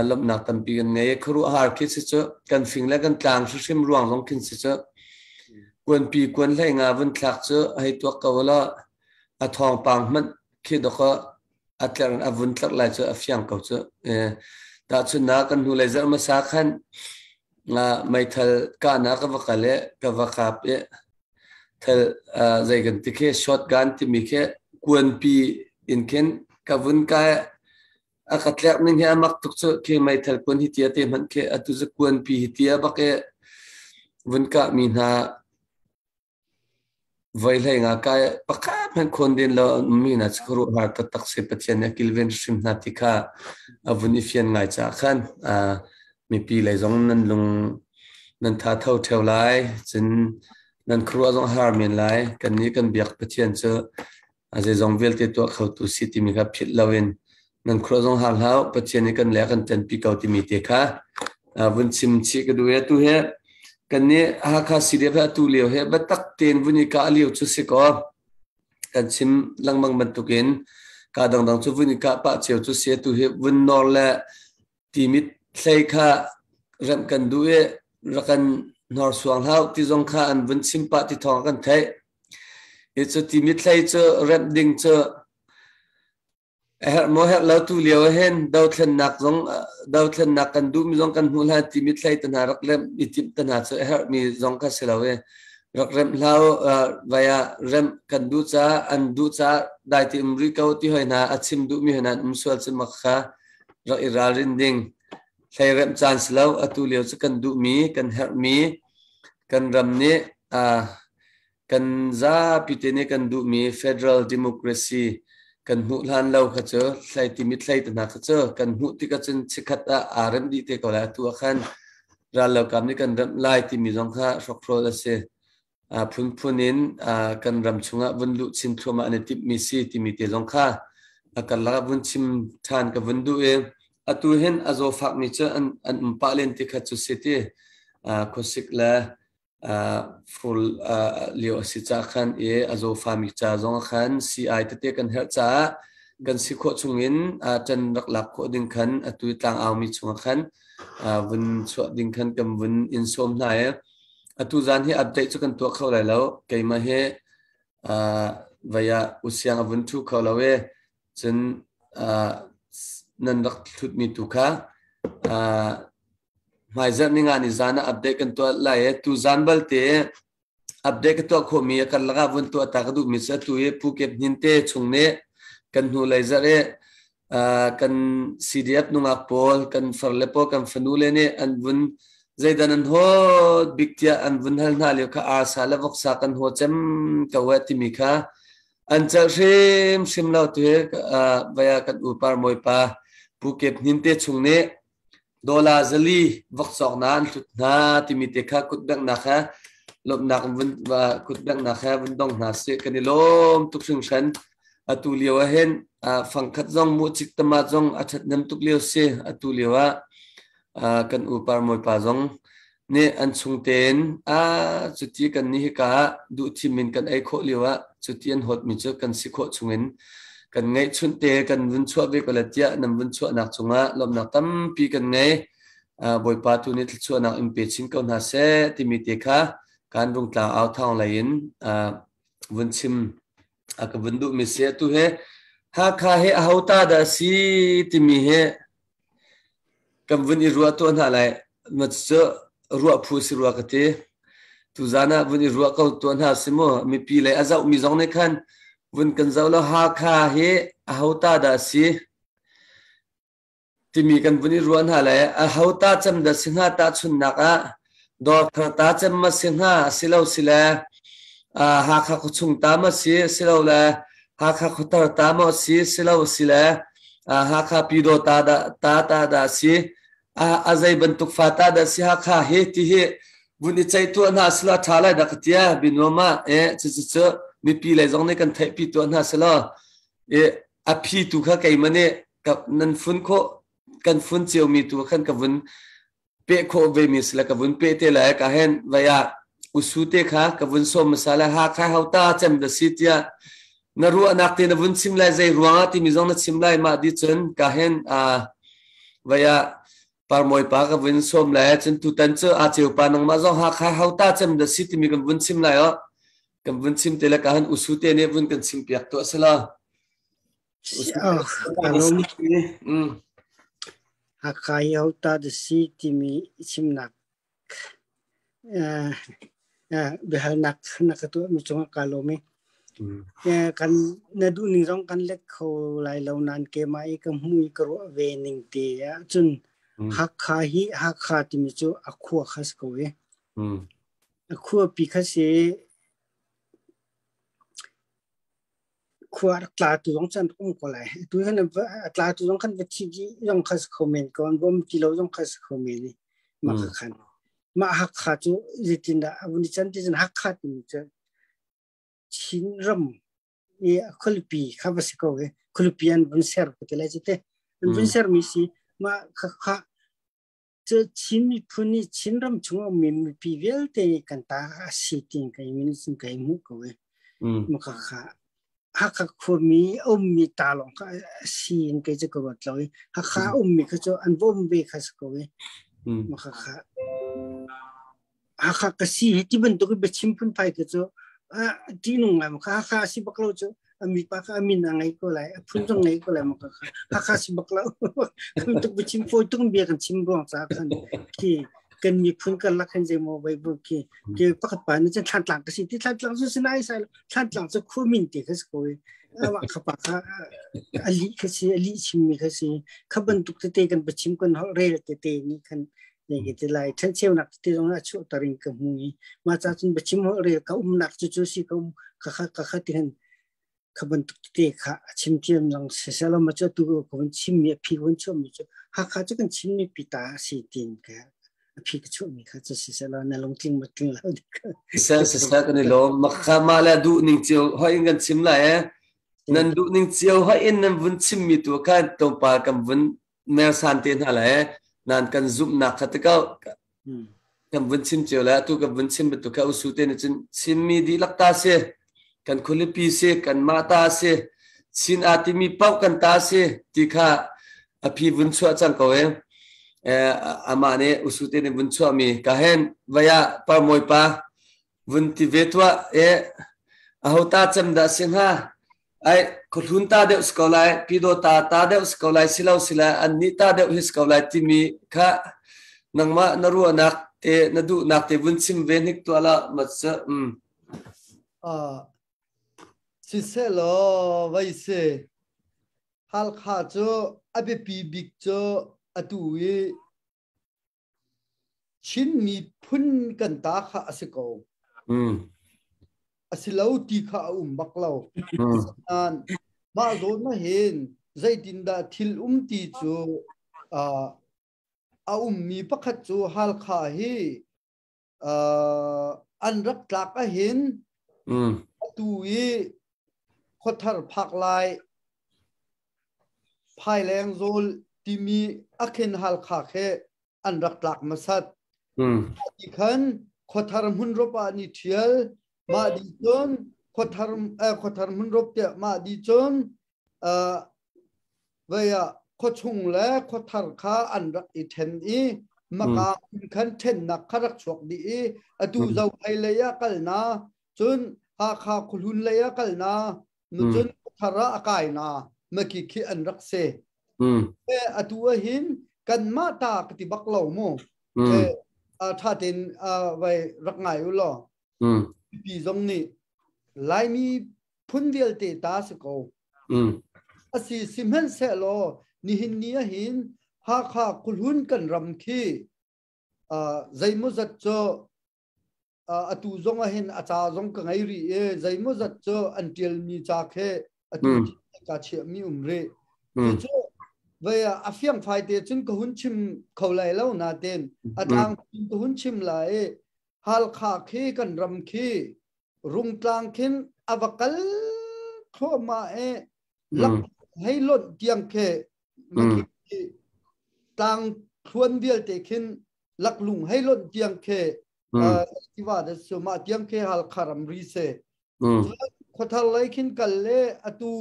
Speaker 1: lawmhnak tampi kan ngei. Khuaruahhar khi si cu kan fing le kan tlang hrimhrim ruang zong khin si cu kuanpi kuan hlei nga vun thlak cu hei tuak ko la a thawngpang hmanh khi dawkaw a tlerh in a vun tlerh lai cu a fiang ko cu. Tahchunhnak kan hnulei zarh hmasa khan meithal kahnak ka va kal i ka va kap i thal zei kan ti khi shotgun timi khi kuanpi in khin ka vun kai a ka tlerh ning hi a mak tuk cu. Khi meithal kuan hi tia te hmanh khi atu cu kuanpi hi tia bak i vun kah mi hna Voi hlei nga kai pakhat hmanh khawn den lo an ummi hna cu khuaruahhar taktak si. Pathian nih a kilven hrim hna ti kha a vun i fian ngai caah khan mipi lei zong nan lung nan tha tho ṭheo lai, cun nan khuaruah zong a har men lai. Kannih kan biak Pathian cu a zeizong vialte tuah khotu si timi kha philh loin nan khuaruah zong har hlah u, Pathian nih kan le a kan ṭanpi ko timi te kha vun chim chih ka duh i atu hi kannih Hakha CDF he atu lio he biatak tein vun i kah lio cu si kaw kan chim lengmang bantukin ka dangdang cu vun i kah pah cio cu si. Atu hi vun nawr le timit hlei kha remh kan duh i rak kan hnorsuang hlah ti zong kha an vun chim pah ti thawng kan theih. Hi cu timit hlei cu remh ding cu a herh maw herh lo tu lio hin dothlennak zong dothlennak kan duhmi zong kan hmuh hlan timit hlei te hna rak remh i timh te hna cu a herhmi zong kha si lo i rak remh hlah vai ah remh kan duh caah an duh caah dai ti um rih ko ti hoi hna a chim duhmi hoi hna an um sual cu mak kha. Rak i ralrin ding. Hleiremh caan si lo. Atu lio cu kan duhmi, kan herhmi, kan ram nih kan zapi te nih kan duhmi federal democracy kan hmuh hlan lo kha cu hlei timi thlei te hna kha cu kan hmuh tik ahcun chikkhat ah aa remh dih te ko lai. Atu ah khan rallokap nih kan remh lai timi zong kha hrokhrawl a si. Phunphun in kan ram chungah vun luh chin thluahmah an i timhmi si timi te zong kha a karlak ah vun chim ṭhan ka vun duh i atu hin a zawfakmi cu an um pah len ti kha cu si ti khuasik le fur lio a si ca khan i a zawfami ca zong khan sii tete kan herh caah kan si khawh chungin ṭan rak lak khawh ding khan atu tlangau mi chungah khan vun chuah ding khan kan vun in sawm hna i Atu zan hi update cu kan tuah kho lai lo. Keimah hi vai ah usiang a vun ṭhu kho lo i cun nan rak hlutmi tu kha hmaizarh ninga ni zan ah update kan tuah lai i tu zan balte update ka tuah khawhmi a karlak ah vun tuah ta ka duhmi cu atu hi Pu Kep Hnin te chung nih kan hnu lei zarh i kan CDF nungak pawl kan farle pawl kan fanule nih an vun zeidan an hawt bik tiah an vun hal hna lio kha arsa le voksa kan haw cem ko eh timi kha an celh hrimhrim lo tu hi vaya kan upar mawipa Pu Kep Hnin te chung nih dollar zali vok cawk na an hlut hna timi te kha kutbenghnak he lawmhnak vun kutbenghnak he vun dong hna sih. Kan i lawm tuk hringhran. Atu lio ah hin fangkhat zong mucik tama zong a ṭhathnem tuk lio si. Atu lio ah kan upar mawipa zong nih an chung tein a cuti kan ni hika ah duhthim in kan ei khawh lio ah cuti an hawtmi cu kan si khawh chungin kan ngeihchunh te kan vun chuah ve ko le tiah nan vun chuahnak cungah lawmhnak tampi kan ngei. Bawipa tu nih thluachuahnak in pe chin ko hna seh timi te kha kan rungtlang au thawng lei in vun chim a ka vun duhmi si. Atu he Hakha he aho ta dah si timi he kan vun i ruah tuah hna lai. Ma cu ruah phu si rua ka ti. Tuzan ah vun i ruah ko tuah hna si mu. Mipi lei a zohmi zong nih khan vun kan zoh lo. Hakha hi aho ta dah si timi kan vun i ruah hna lai. Aho ta cem dah si hnga tahchunhnak ah Dawrthar ta cem ma si hnga silo sile Hakha khuachung ta ma si silo le Hakha khuathar ta maw si silo sile Hakha Pyidawta ta dah ta ta dah si a zei bantuk fa ta dah si Hakha hi ti hi vun i ceih tuah hna sila ṭha lai dah ka tia binuam ah e cu cu cu mipi lei zong nih kan theihpi tuah hna selaw e a phi tu kha keimah nih nan fun khawh kan fun ciomi tu khan ka vun peh khawh ve mi sila ka vun peh te lai ka hen vai ah usu te kha ka vun som masa lai. Hakha hauta cem da si tiah na ruahnak te na vun chim lai, zei ruangah timi zong na chim lai. Mah di cun ka hen a vai ah parmawi pa ka vun som lai. Cun tutan cu a cheu pa nangmah zong Hakha hauta cem da si timi kan vun chim lai o kan vun chim te le ka han usu te nih vun kan chim piak tuah sela.
Speaker 3: Hakha hi hauta da si timi chimnak biahalnak na ka tuahmi cungah kaa lawm i kan na duh ning zong kan let kho lai lo nain keimah i ka hmu i ka ruah ve ning te ahcun Hakha hi Hakha timi cu a khua kha si ko i a khuapi kha si. Khua rak tla tu zong cu an rak um ko lai. Tu hin a tla tu zong khan va thi dih zong kha si kho men ko, an bawm ti lo zong kha si kho men i mah kha khan. Mah Hakha cu zeitindah a vun i can ti cun Hakha timi cu Chin ram i khualipi kha va si ko i khualipi an vun ser ko ti lai cu te. An vun sermi si mah kha kha cu Chin miphun nih Chin ram chung a ummi mipi vialte nih kan ta a si tiin kai min cun kai hmuh ko i maka kha Hakha khuami a ummi ta lawng kha a si in kei cu ka ruat lo i Hakha a ummi kha cu an va um ve kha si ko i maka kha Hakha ka si hi ti bantuk i biachim phunphai kha cu ṭihnung ngai maka Hakha a si bak lo cu a mipa kha a min a ngei ko lai, a phun zong ngei ko lai. Maka kha Hakha si bak lo tuk biachim fawi tuk bia kan chim ruang caah khan khi. Kan miphun karlak hin zeimaw vai bu khi ke pakhat pa nih cun Thlantlang ka si ti, Thlantlang cu si nai sai lo, Thlantlang cu khua min te kha si ko i amah kha pa kha a lih kha si, a lih chimmi kha si. Kha bantuk tete kan biachim kan holh rel tete nih khan ne ke ti lai ṭhencheunak tete zong a chuahter in ka hmu i mah ca cun biachim holh rel ka umnak cu cu si ka um kha kha kha kha ti hin kha bantuk tete kha a chim thiam zong siseh ma cu atu ka vun chimmi a phi vun chuahmi cu Hakha cu kan Chinmi pi ta a si tiin ka a phi ka chuahmi kha cu siseh law na lungtling ma tling lo.
Speaker 1: Siseh siseh, kan i lawm. Makha ma le duh ning cio hoi in kan chim lai eh. Nan duh ning cio hoi in nan vun chimmi tu khan tlawmpal kan vun mersan te hna lai nan kan zumhnak kha te ko kan vun chim cio le atu kan vun chim bantuk kha usu te nih cun Chinmi dihlak ta si, kan khualipi si, kan mah ta si, Chin aa timi paoh kan ta si ti kha a phi vun chuah cang ko e. Amah nih usu te nih vun chuahmi ka hen vaya parmawi pa vun ti ve tuah e, aho ta cem dah si hnga? Ai khuhlun ta deuh si ko lai, pido ta ta deuh si ko lai, silo sila an nih ta deuh hi si ko lai timi kha nangmah na ruahnak te, na duhnak te vun chim ve hnik tuah la ma sa.
Speaker 2: Siseh law vai si Halkha cu a biapi bik cu atu i Chin miphun kan ta kha a si ko. A si lo ti kha a um bak lo. Asinain mah zawn ah hin zeitindah thil um ti cu a ummi pakhat cu Halkha hi an rak tlak ahhin atu i khuathar phak lai Phaileng zawl timi a khin Halkha khi an rak tlak hmasat. Ti khan khuathar hmunrop ah ni ṭhial. Mah di cun khuathar khuathar hmunrop tiah mah di cun vei ah khuachung le khuathar kha an rak i ṭhen i maka khan ṭhennak kha rak chuak dih i atu Zophei lei ah kal na, cun Hakha khuahlun lei ah kal na, cun khuathar ah a kai na, maki khi an rak si. Atu ah hin kanmah ta ka ti bak lo mu. Ṭha tein vai rak ngai u law. Pi zong nih Laimi phun vialte ta si ko. Asi sihmanhsehlaw nihin ni ahhin Hakha khuhlun kan ram khi zeimawzat cu atu zong ahhin a ca zong ka ngei rih i zeimawzat cu an ṭialmi ca khi atu ka chiahmi um rih. Cucu vei a fiangfai te cun ka hun chim kho lai lo nain a tlang ka hun chim lai i Halkha khi kan ram khi Rungtlang khin a va kal thluahmah i lak hei lonh tiang khi tlang thluan vialte khin laklung hei lonh tiang khi tiva da su mah tiang khi Halkha ramri se. Khuathar lei khin kal le atu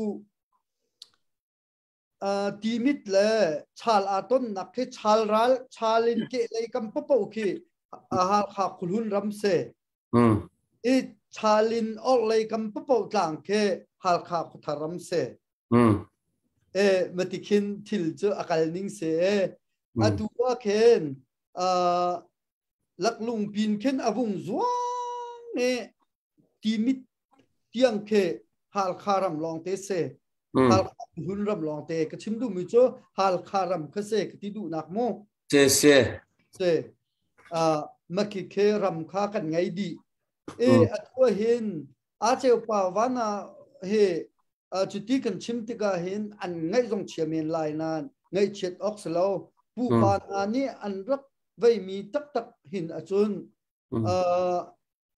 Speaker 2: Timit le chal aa tonnak khi chal ral chal in ke lei kam papo khi Halkha Khuhlun ram se. I chal in orhlei kam papo tlang khi Halkha Khuathar ram se. E mati khin thil cu a kal ning se. Atu ah khin laklung pin khin a vung zuang i Timit tiang khi Halkha ram lawng te se. Halkha hun ram lawng te ka chim duhmi cu Halkha ram kha se ka ti duhnak mu.
Speaker 1: Se se.
Speaker 2: Se. Maki khe ram kha kan ngei dih. E atu hin a cheu pa vana he cuti kan chim tikah hin an ngaih zong chia men lai nain ngaihchiat awk si lo. Pupa hna nih an rak veimi taktak hin acun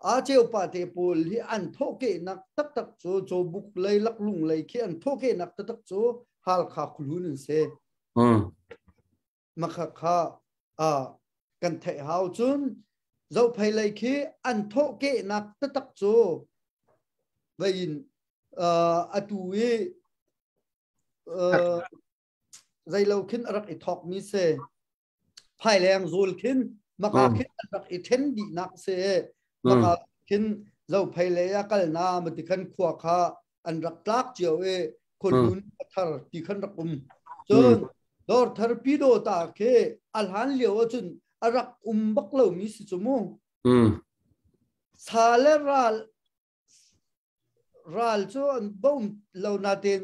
Speaker 2: A cheupa te pawl hi an thawhkehnak taktak cu Cawbuk lei Laklung lei khi an thawhkehnak taktak cu Halkha khuhlun an si. Makha kha kan theih hau. Cun Zophei lei khi an thawhkehnak taktak cu vein atu i zeilo khin a rak i thawkmi si. Phaileng zul khin maka khin an rak i then dihnak si. Maka khin Zophei lei ah kal na mati khan khua kha an rak tlak cio i khualun thar ti khan rak um. Cun dawr thar pido ta khi a hlan lio ahcun A rak um bak lomi si cu mu. Sa le ral ral cu an bom lo natin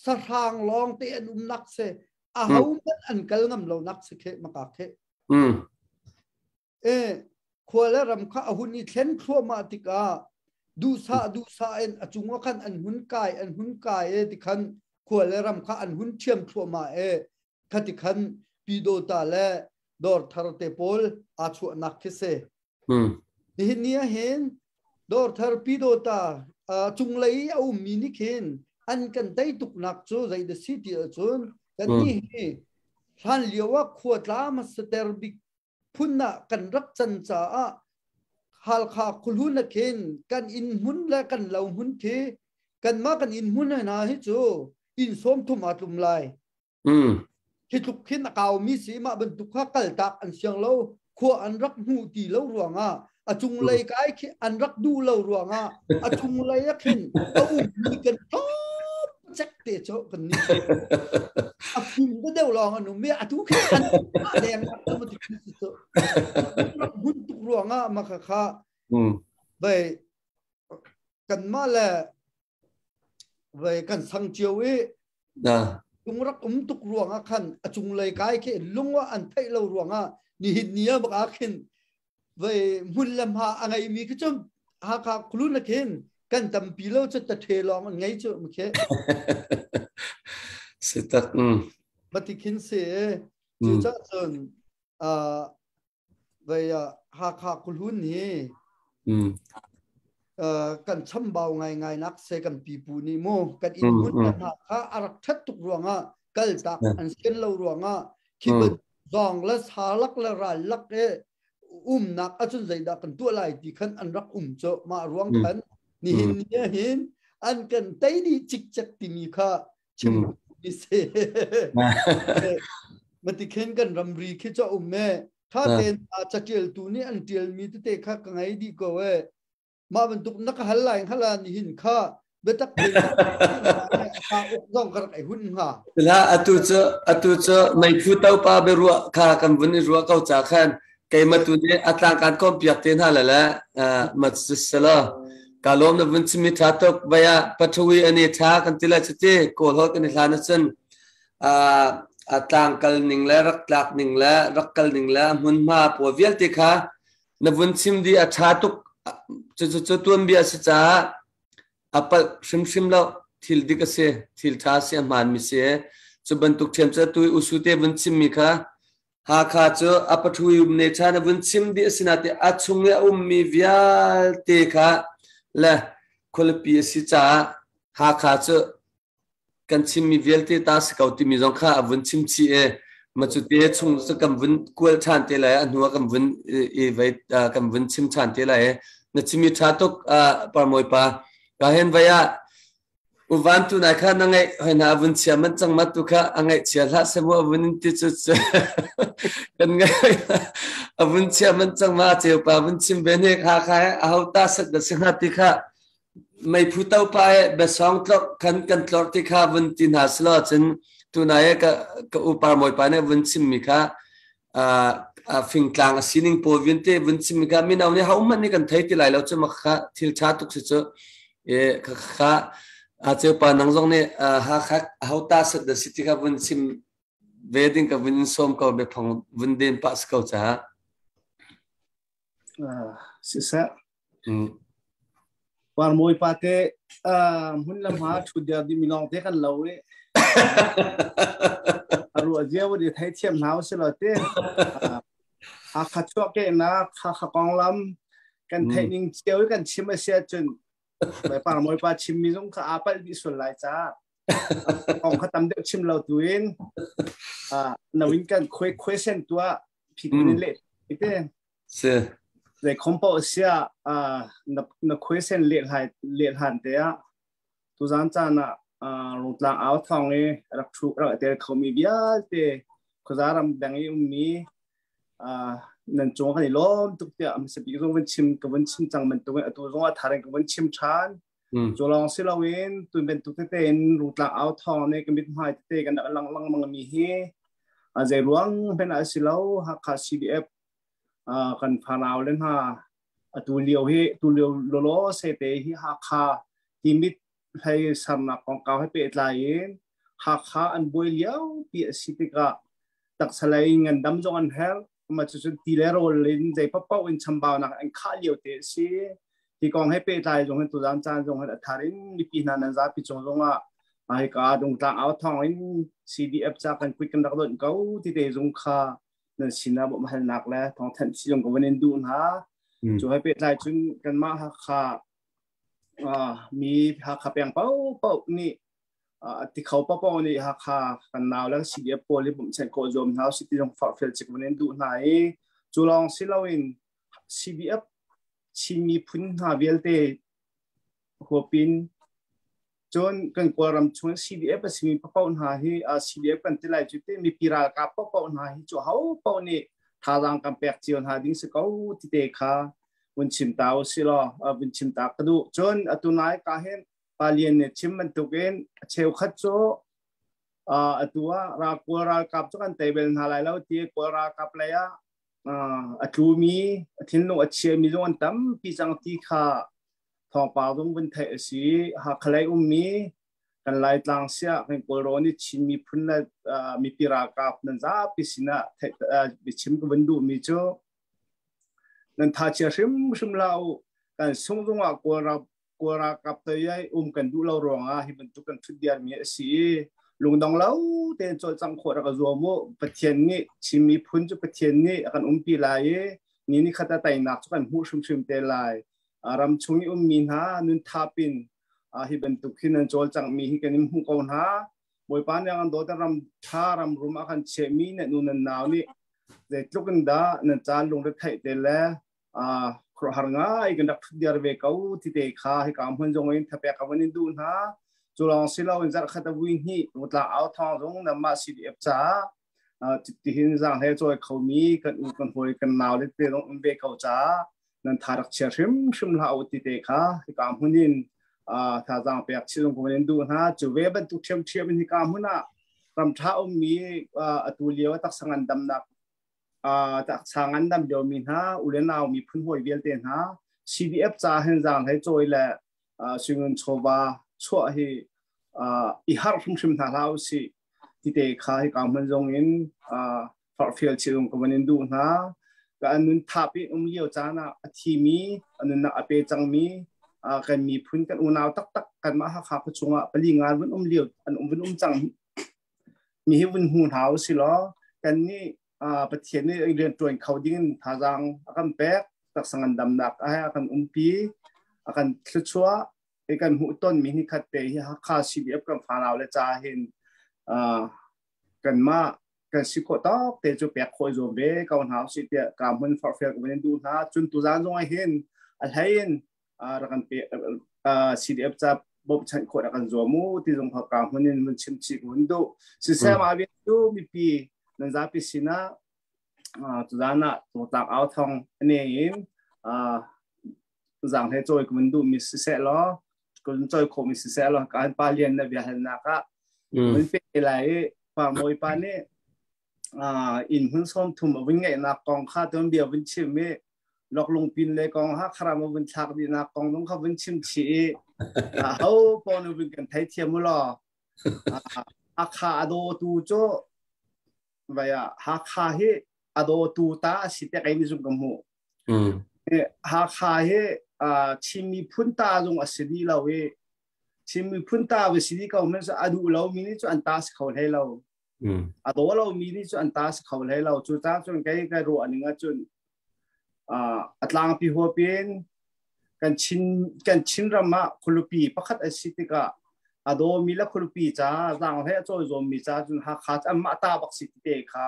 Speaker 2: sahrang lawng te an um nak se a ho hmanh an kal ngam lo nak si khe maka khe. E khua le ram kha a hun i thlen thluahmah tikah duhsah duhsah in a cung ah khan an hun kai an hun kai e tikhan khua le ram kha an hun ṭhiam thluahmah e khati khan Pyidawta le Dawrthar te pawl aa chuahnak khi si. Nihin ni ah hin Dawrthar Pyidawta cunglei a ummi nih khin an kan tei tuknak cu zei dah si ti ahcun kannih hi hlan lio ah khua tla hmasater bik phun ah kan rak can caah Halkha khuhlun ah khin kan inn hmun le kan lo hmun khi kanmah kan inn hmun hna hi cu inn 30 aa tlum lai. Hi tluk khin a kaumi si mah bantuk kha kaltak an siang lo khua an rak hmuh ti lo ruangah a cunglei kai khi an rak duh lo ruangah a cunglei ah khin a ummi kan tlawm cek te cu kan ni a phum te deuh lawng an um i atu khi an leng hun tuk ruangah ma kha kha vei kanmah le vei kan sang cio i lung rak um tuk ruangah khan a cunglei kai khi lung ah an theih lo ruangah nihin ni ah bak ah khin vei hmun le hma a ngeimi khi cu Hakha khulun na khin kan tampi lo cu ta the lawng an ngei cu mkhe.
Speaker 1: Si tak.
Speaker 2: Mati khin si cu ca cun vei Hakha khulun hi kan chambau ngaingai nak se kan pipu nih mu kan inn hmun le hna kha a rak ṭhat tuk ruangah kaltak an sian lo ruangah khi zawng le sa lak le ral lak e umnak ahcun zeidah kan tuah lai ti khan an rak um cu mah ruang khan nihin ni ah hin an kan tei dih cikcek timi kha chim mi si. Mati khin kan ramri khi cu um e tha tein catialtu nih an tialmi tete kha ka ngei dih ko e. Mah bantuk na ka hal lai hala nihin kha biatak tein uk zong ka rak ei hun hnga.
Speaker 1: La atu cu meiphu topa biaruah kha kan vun i ruah ko ca khan keimah tu nih a tlang kan kom piak te hna le le ma sela ka lawm na vun chimi tha tuk baya pathawi ani tha kan ti la chuti kawl hol kan i hlan ahcun a tlang kal ning le rak tlak ning le rak kal ning le hmunhma pawl vialte kha na vun chim di a tha tuk. Cu cu cu tuanbia si caah a palh hrimhrim lo, thil dik a si, thil tha si, a hmaan mi si. Cu bantuk ṭhiam cu tu usu te vun chim mi kha Hakha cu a pathui um ne ṭha na vun chim dih a si nain a chung i a ummi vialte kha le khualipi a si caah Hakha cu kan chimmi vialte ta si ko timi zong kha a vun chim chih i ma cu te chung cu kan vun kual ṭhan te lai, a hnu ah kan vun i vei kan vun chim ṭhan te lai. Na chimi ṭha tuk, Parmawi pa. Ka hen vai ah uvan tu nai kha na ngaih hoi na vun chia man cang ma tu kha a ngaih chia hlah se mu a vun ti cu kan ngaih a vun chia man cang ma cheu pa vun chim ve ne kha kha a ho ta sat da si hnga ti kha meiphu to pa e besong tlor kan kan tlor ti kha vun ti hna silo cun tunai ka ka u Parmawi pa nih vun chim mi kha a fingtlang a sining pawl vialte vun chim mi kha mino nih ho hmanh nih kan thei ti lai lo cu ma kha thil tha tuk si cu e kha kha a cheu pa nang zong nih ha kha ho ta sat da si ti kha vun chim ve ding ka vun in sawm ko be phong vun den pa si ko cha.
Speaker 4: Siseh Parmawi pa te hmun le hma ṭhut der dimi lawng te kan lo i a ruah zia vun i theithiam hna usih law ti Hakha chuahkehnak Hakha konglam kan theih ning cio i kan chim a si ahcun Parmawi pa chimmi zong kha aa palh dih sual lai caah kong kha tam deuh chim lo tu in no in kan khuai khuai sen tuah phikun in leh te.
Speaker 1: Si.
Speaker 4: Zei khom paoh sia na na khuaisen leh hlai leh hlan te ah tuzan caan ah Rungtlang au thawng i rak thu rak tel khomi vialte khuaza ram dang i ummi nan cung kan i lawm tuk tiah hmasa bik zong van chim ka van chim cang bantuk in atu zong ah tharing ka van chim ṭhan. Cu lawng si loin tun bantuk tete in Rungtlang au thawng nih ka mithmai tete kan rak lang lengmang mi hi. Zei ruang hmanh ah si lo Hakha CDF kan fanau le hna atu lio hi tu lio lolo se te hi Hakha timit hlei sarnak kongkau he pehtlai in Hakha an buai lio pi a si tikah taksalei ngandam zong an herh ma cu cun ti le rawl in zei paoh in chambaunak an khah lio te a si. Hi kong he pehtlai zong hin tuzan caan zong hin a thar in mipi hna nan zapi cung zong ah hika dungtlang au thawng in CDF ca kan kuit kan rak donh ko ti te zung kha nan sinah bawmhhalnak le thawngthanh si zong ka van in duh hna. Cu he pehtlai cun kanmah Hakha mi Hakha peng paohpaoh nih ti kho paohpaoh nih Hakha kan nau le CDF pawl hi bawmhchanh khawh zuam hna usih ti zong forhfial cik van in duh hna i cu lawng si loin CDF Chin miphun hna vialte huapin cun kan Kawlram chung CDF a simi paohpaoh hna hi CDF kan ti lai cu te mipi ralkap paohpaoh hna hi cu ho paoh nih thazaang kan pek cio hna ding si ko ti te kha vun chim ta u si law vun chim ta ka duh. Cun atu nai ka hin Palian nih chim bantukin a cheukhat cu atu ah Kawl ralkap cu kan tei bel hna lai lo ti Kawl ralkap lei ah a tlumi a thinlung a chiami zong an tampi cang ti kha thawngpang zong vun theih a si. Hakha lei ummi kan Laitlang siah kan Kawlrawn i Chin miphun le mipi ralkap nan zapi sinah theih biachim ka vun duhmi cu nan tha chia hrimhrim hlah u. Kan sung zongah Kawl ralkap toi um kan duh lo ruangah hi bantuk kan thut diarmi a si i lungdong lo tein cawlcangh khawh rak zuam u. Pathian nih Chin miphun cu Pathian nih a kan umpi lai i ni ni khat ah teinak cu kan hmuh hrimhrim te lai. Ram chung i ummi hna nun thapin hi bantuk hin nan cawlcanghmi hi kan in hmuh ko hna. Bawipa nih a kan dawt ram ṭha ram rum a kan chiahmi nan nu nan nau nih zeitluk in dah nan caan lungretheih te le khuaruahhar ngai kan rak thut diar ve ko ti te kha hika hmun zong in thapek ka van in duh hna. Cu lawng si lo in zarh khat a vui hnih rutla au thawng zong namah CDF caah tihin zang he cawi khomi kan u kan hawi kan nau le te zong um ve ko caah nan tha rak chia hrim hrim hlah u ti te kha hika hmun in thazaang pek chi zong ka van in duh hna. Cu ve bantuk ṭhiamṭhiam in hika hmun ah ram ṭha ummi atu lio taksa ngandamnak taksa ngandam liomi hna u le nau miphun hawi vialte hna CDF ca hin zaang hlei cawi le suingun chawva chuah hi i harh hrimhrim hna hlah usih ti te kha hika hmun zong in forhfial chilung ka van in duh hna. Ka nun thap in um lio caan ah a thimi a nunnak a pe cangmi kan miphun kan unau taktak kanmah Hakha khua chungah pali nga vun um lio an um vun um cang mi hi vun hmu hna usih law kan nih Pathian nih rian ṭuan kho ding in thazaang a kan pek taksa ngandamnak a kan umpi a kan thluachuah i kan hmuh tonmi ni khat te hi Hakha CDF kan fanau le ca hin kanmah kan si khawh tawk te cu pek khawh zuam ve ko hna usih tiah ka hmun forhfial ka van duh hna. Cun tuzaan zong ah hin a hlei in rak kan pe CDF ca bawmhchanh khawh rak kan zuam u ti zong ka hmun in mun chim chih ka hun duh. Siseh ma vi tu mipi nan zapi sinah tuzaan ah tungtlak au thong ane in zang he cawi ka mun duh mi siseh law kun cawi khawh mi siseh law kan pa lian na bia halnak ah mun pe lai i pa mawi pa nih inn hmun sawm thum a vun ngeihnak kong kha tuan bia vun chim i loklung pin le kong ha kharam a vun thlak dihnak kong zong kha vun chim chih i ho pon vun kan thei thiam u law Hakha a dawtu cu vai ah Hakha hi a dawtu ta a si te kai ni zung ka hmuh. Hakha hi Chin miphun ta zung a si dih lo i Chin miphun ta va si dih ko men a duh lo mi nih cu an ta si kho hlei lo. A daw lo mi nih cu an ta si kho hlei lo. Cu ca cun kei ka ruah ning ahcun a tlangpi huapin kan Chin ram ah khualipi pakhat a si tikah a dawmi le khualipi ca zaang hlei a cawi zawmmi ca cun Hakha cu anmah ta bak si tite kha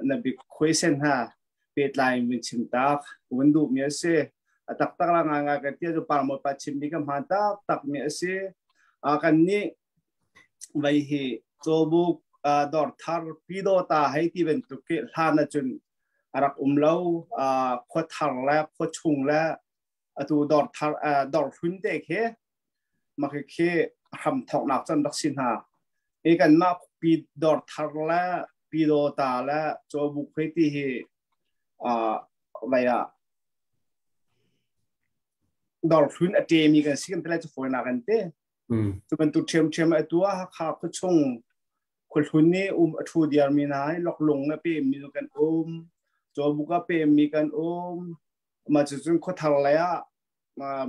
Speaker 4: na bik khuaisen ha pehtlai in vun chim tak vun duhmi a si. A taktak la ngai ngai kan tia cu parmaw pa chimmi ka hmaan taktak mi a si. Kan nih vai hi cawbuk dawr thar pidawta hei ti bantuk khi hlan ahcun a rak um lo. Khua thar le khua chung le atu dawr thar dawr hlun te khi mah khi hram thawknak cun rak si hna. I kanmah pi dawr thar le Pyidawta le Cawbuk hei ti hi vai ah dawrhlun a ṭemi kan si kan ti lai cu fawinak an ti. Cu bantuk ṭhiamṭhiam atu ah Hakha khuachung khuahlun nih um a ṭhu diarmi hna hi loklung a pemmi kan um, Cawbuk a pemmi kan um. Mah cucun khuathar lei ah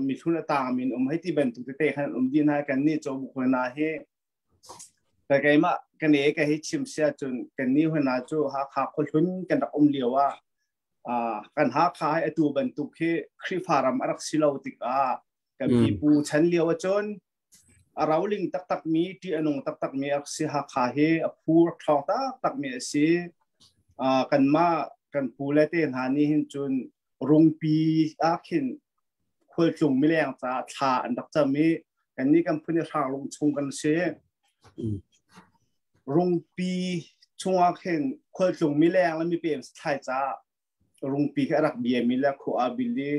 Speaker 4: mihlun a tangmi an um hei ti bantuk tete khan an um dih hna. Kan nih Cawbuk hna hi ka keimah ka ne ka hei chim sia cun kan nih hna cu Hakha khuahlun kan rak um lio ah kan Hakha hi atu bantuk hi Khrihfa ram a rak si lo tikah kan pipu chan lio ahcun a roling taktakmi ṭih a nung taktakmi a rak si. Hakha hi a phu rak ṭhawng taktakmi a si. Kanmah kan pu le te hna nih hin cun rungpi ah khin khualtlung mileng caah thla an rak cam i kannih kan phun i hranglung chung kan si. Rungpi chungah khin khualtlung mileng le mipem thlai caah rungpi khi a rak biami le khua ah bil i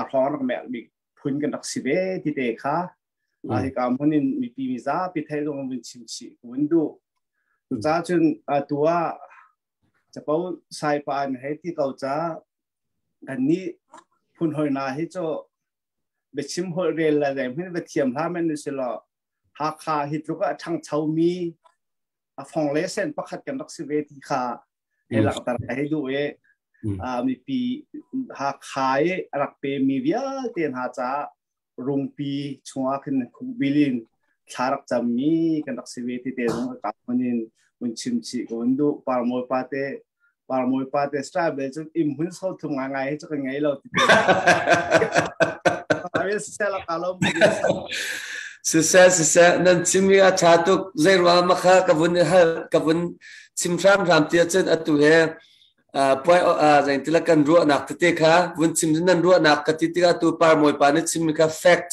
Speaker 4: hrawng rak mek bik phun kan rak si ve ti te kha hika hmun in mipi mizapi theih zong vun chim chih ka vun duh. Cucaah cun atu ah capo saipa an hei ti ko ca kan nih phun hoi na hi cu biachim holh rel le zeihmanh va thiam hlah men si law Hakha hi tluk ah ṭhangcho mi a fong le sen pakhat kan rak si ve ti kha hei langhter ka hei duh i mipi Hakha i a rak pe mi vialte hna caah rungpi chungah khin khukbil in thla rak cammi kan rak si ve ti te zong ka hmun in mun chim chih ko in duh. Parmawi pa te, parmawi pa te style bel cun im hun so thum ngai ngai hi cu kan ngei lo ti te.
Speaker 1: Siseh, siseh, nan chimmi a ṭha tuk. Zei ruang makha ka vun hal, ka vun chim hramhram ti ahcun atu he puai zeintila kan ruahnak tete kha vun chim nan ruahnak ka ti tikah tu parmawi pa nih chimmi kha fact,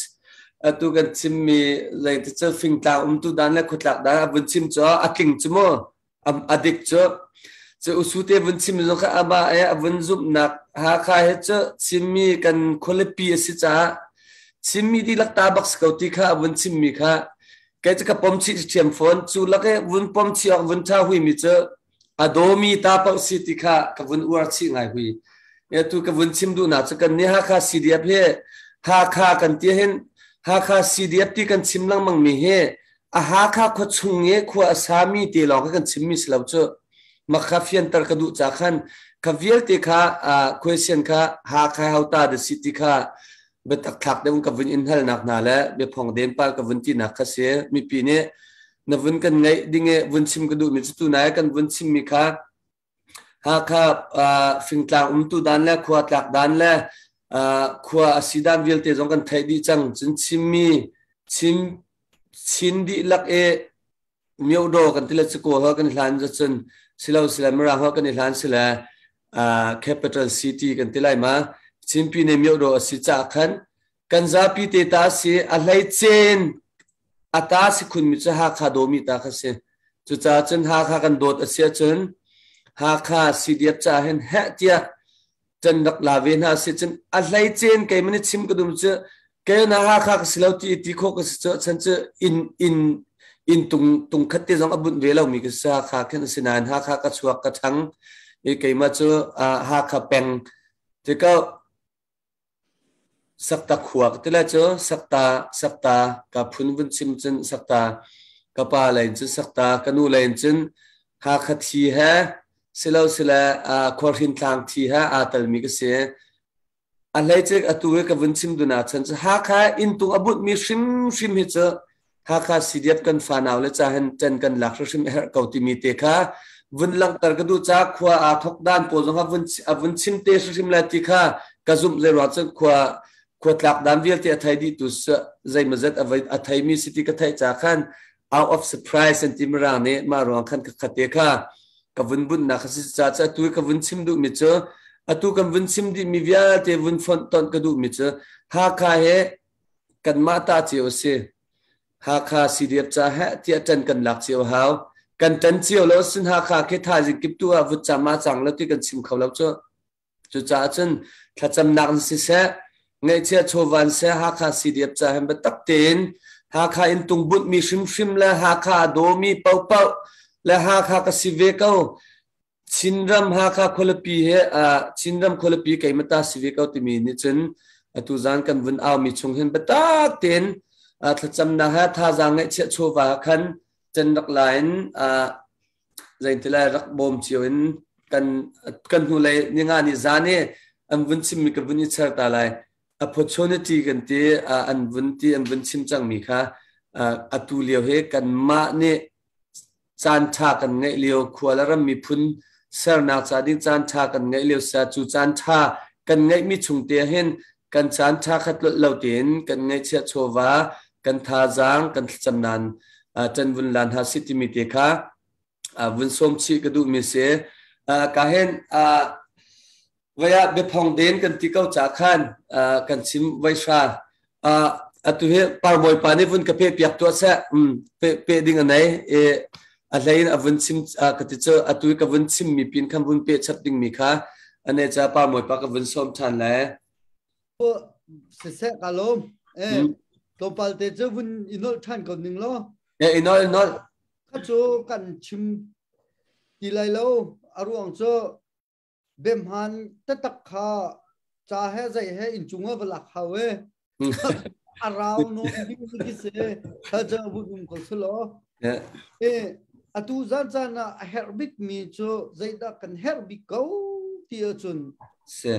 Speaker 1: atu kan chimmi zeiti cu fingtlang umtu dan le khuatlak dan a vun chim cu a tling cu mu, a dik cu. Cu usu te vun chim zong kha ama e a vun zumhnak Hakha he cu Chinmi kan khualipi a si caah Chinmi dihlak ta bak si ko ti kha a vun chimmi kha kei cu ka pom chih ṭhiam fawn. Cu lak i vun pom chih awk vun ṭha huimi cu a dawmi ta paoh si ti kha ka vun uar chih ngai hui. Tu ka vun chim duhnak cu kan nih Hakha CDF hi, Hakha kan ti hin, Hakha CDF ti kan chim lengmang mi hi a Hakha khua chung i khua a sami te lawng kha kan chimmi si lo cu. Makha fianter ka duh ca khan kha vialte kha question kha Hakha hauta da si ti kha biatak thlak deuh ka vun in halnak hna le biaphong den pal ka vun tinak kha si. Mipi nih na vun kan ngaih ding i vun chim ka duhmi cu tunai kan vun chimmi kha Hakha fingtlang umtu dan le khua tlak dan le khua a si dan vialte zong kan theih dih cang. Cun Chinmi Chin Chin dihlak i myodaw kan ti le cu kawl kan hlan cun silo sile Mirang ho kan i hlan sile capital city kan ti lai ma, Chinpi ne myodaw a si ca khan kan zapi te ta si. A hlei cen a ta si khun mi cu Hakha dawmi ta kha si. Cucaah cun Hakha kan dawt a si ahcun Hakha CDF ca hin heh tiah can rak la ve hna si. Cun a hlei cen kei mani chim ka dum cu kei na Hakha ka si lo ti ti khawh ka si cu chan cu in in in tung tung khat te zong a bunh ve lo mi ka si. Hakha khin a si nain Hakha ka chuak ka ṭhang i keimah cu Hakha peng tikah Sakta khua ka ti lai cu. Sakta, Sakta ka phun vun chim cun Sakta ka pa lei in cun Sakta, ka nu lei in cun Hakha thi he silo sile Khualhrin tlang thi he aa telmi ka si. A hleice atu i ka vun chim dun ahcun cu Hakha inntung a bunhmi hrimhrim hi cu Hakha CDF kan fanau le ca hin ṭan kan lak hrimhrim a herh ko timi te kha vun langhter ka duh ca. Khua aa thok dan pawl zong kha vun a vun chim te hrimhrim lai ti kha ka zumh. Zei ruang cun khua khua tlak dan vialte a thei dih tu zeimawzat a theimi si ti ka theih ca khan out of surprise an ti mirang nih. Mah ruang khan ka khate kha ka vun bunnak kha si ca cu atu ka vun chim duhmi cu, atu kan vun chim dihmi vialte vun fonh ton ka duhmi cu Hakha he kanmah ta cio a si. Hakha CDF ca heh tiah ṭan kan lak cio hau. Kan ṭan cio lo sin Hakha khi thaizing kip tu ah vutcam ah cang lo ti kan chim kho lo cu. Cucaah cun thlacamnak in siseh, ngaihchia chawvan seh, Hakha CDF ca hin biatak tein Hakha in tungbunh mi hrimhrim le Hakha a dawmi paohpaoh. Le Hakha ka si ve ko. Chinram Hakha khualipi he Chinram khualipi keimah ta si ve ko timi nih cun atu zan kan vun au mi chung hin biatak tein thlacamnak he thazaang ngeihchiah chawva khan can rak la in zeitilai rak bawm cio in kan kan hnulei ninga ni zan i an vun chimmi ka vun i cher ta lai. Opportunity kan ti an vun ti an vun chim cangmi kha atu lio hi kanmah nih caan ṭha kan ngeih lio khua le ram miphun sernak ca ding caan ṭha kan ngeih lio sia cu caan ṭha kan ngeihmi chung te hin kan caan ṭha khat lawt lo tein kan ngeihchiah chawva kan thazaang kan thlacam nan ṭan vun lan ha si timi te kha vun sawm chih ka duhmi si. Ka hin Vai ah biaphong den kan ti ko ca khan kan chim vai hra. Atu hi parmawi pa nih vun ka pe piak tuah seh. Pe pe ding a nei. E a hlei in a vun chim ka ti cu atu ka vun chim mi pin khan vun pe chap ding mi kha ane cha parmawi pa ka vun sawm than le.
Speaker 2: Siseh ka lawm. Eh tlawmpal te cu vun i nolh than ko ning law.
Speaker 1: Eh i nolh i nolh.
Speaker 2: Kha cu kan chim ti lai lo. A ruang cu Biahmaan taktak kha ca he zei he inncung ah va lak hau e. A rau nawn ding khi si. Kha cu vun um ko selaw. E atu zan caan ah a herh bik mi cu zeidah kan herh bik ko ti ahcun
Speaker 1: Si.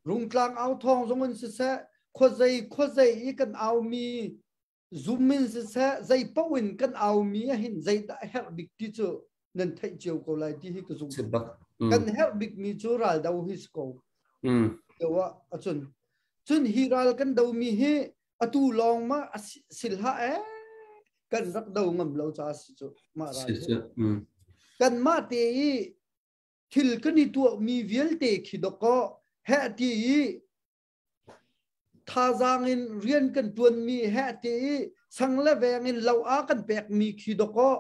Speaker 2: Rungtlang au thawng zong in siseh khuazei khuazei i kan au mi zum in siseh zei paoh in kan aumi ahhin zeidah a herh bik ti cu nan theih cio ko lai ti hi ka zum. Kan herh bik mi cu ral do hi si ko. Deuh ah cun cun hi ral kan do mi hi atu lawng ma sil hlah eh kan rak do ngam lo ca si cu mah ral hi. Kan mah te i thil kan i tuah mi vialte khi dawkaw heh ti i Thazaang in rian kan ṭuanmi heh ti i sang le veng in lo a kan pekmi khi dawkaw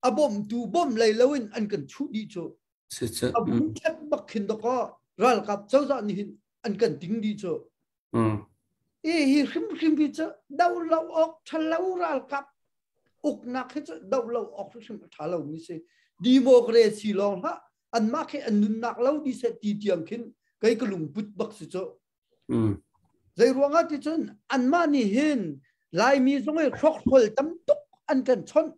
Speaker 2: a bawmtu bawmh lei loin an kan chuh dih cu. A bu ṭhet bak khin dawkaw ralkap cozah nih hin an kan ting dih cu. I hi hrimhrim hi cu do lo awk ṭha lo ralkap uknak hi cu do lo awk hrimhrim a ṭha lomi si. Democracy lawng hlah anmah khi an nunnak lo dih seh ti tiang khin kei ka lungput bak si cu. Zei ruangah ti cun anmah nih hin Laimi zong hi hrokhrol tam tuk an kan chawnh.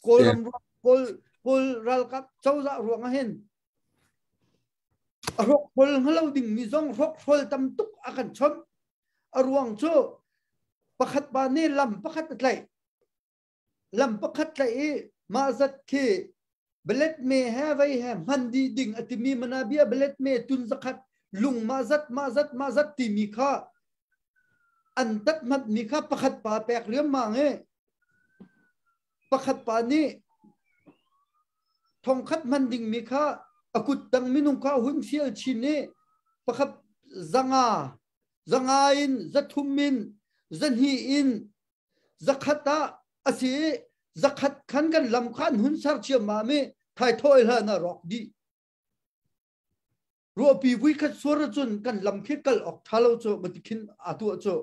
Speaker 2: Kawlram Kawl Kawl ralkap cozah ruangah hin a hrokhrol hngalo dingmi zong hrokhrol tam tuk a kan chawnh. A ruang cu pakhat pa nih lam pakhat a tlaih. Lam pakhat tlaih i mah zat khi belet me he vei he hman dih ding a timi manabia belet me tun zakhat lung mah zat mah zat mah zat timi kha an tat hmat mi kha pakhat pa pek riammang i pakhat pa nih thongkhat hman ding mi kha a kut tang minung kha hun fial chin i pakhat zanga zanga in zathum in zahnih in Zakhat ah a si i zakhat khan kan lam kha an hun ser ciammam i thaithawi hlan ah rawk dih. Ruahpi vui khat suar cun kan lam khi kal awk ṭha lo cu mati khin aa tuah cu.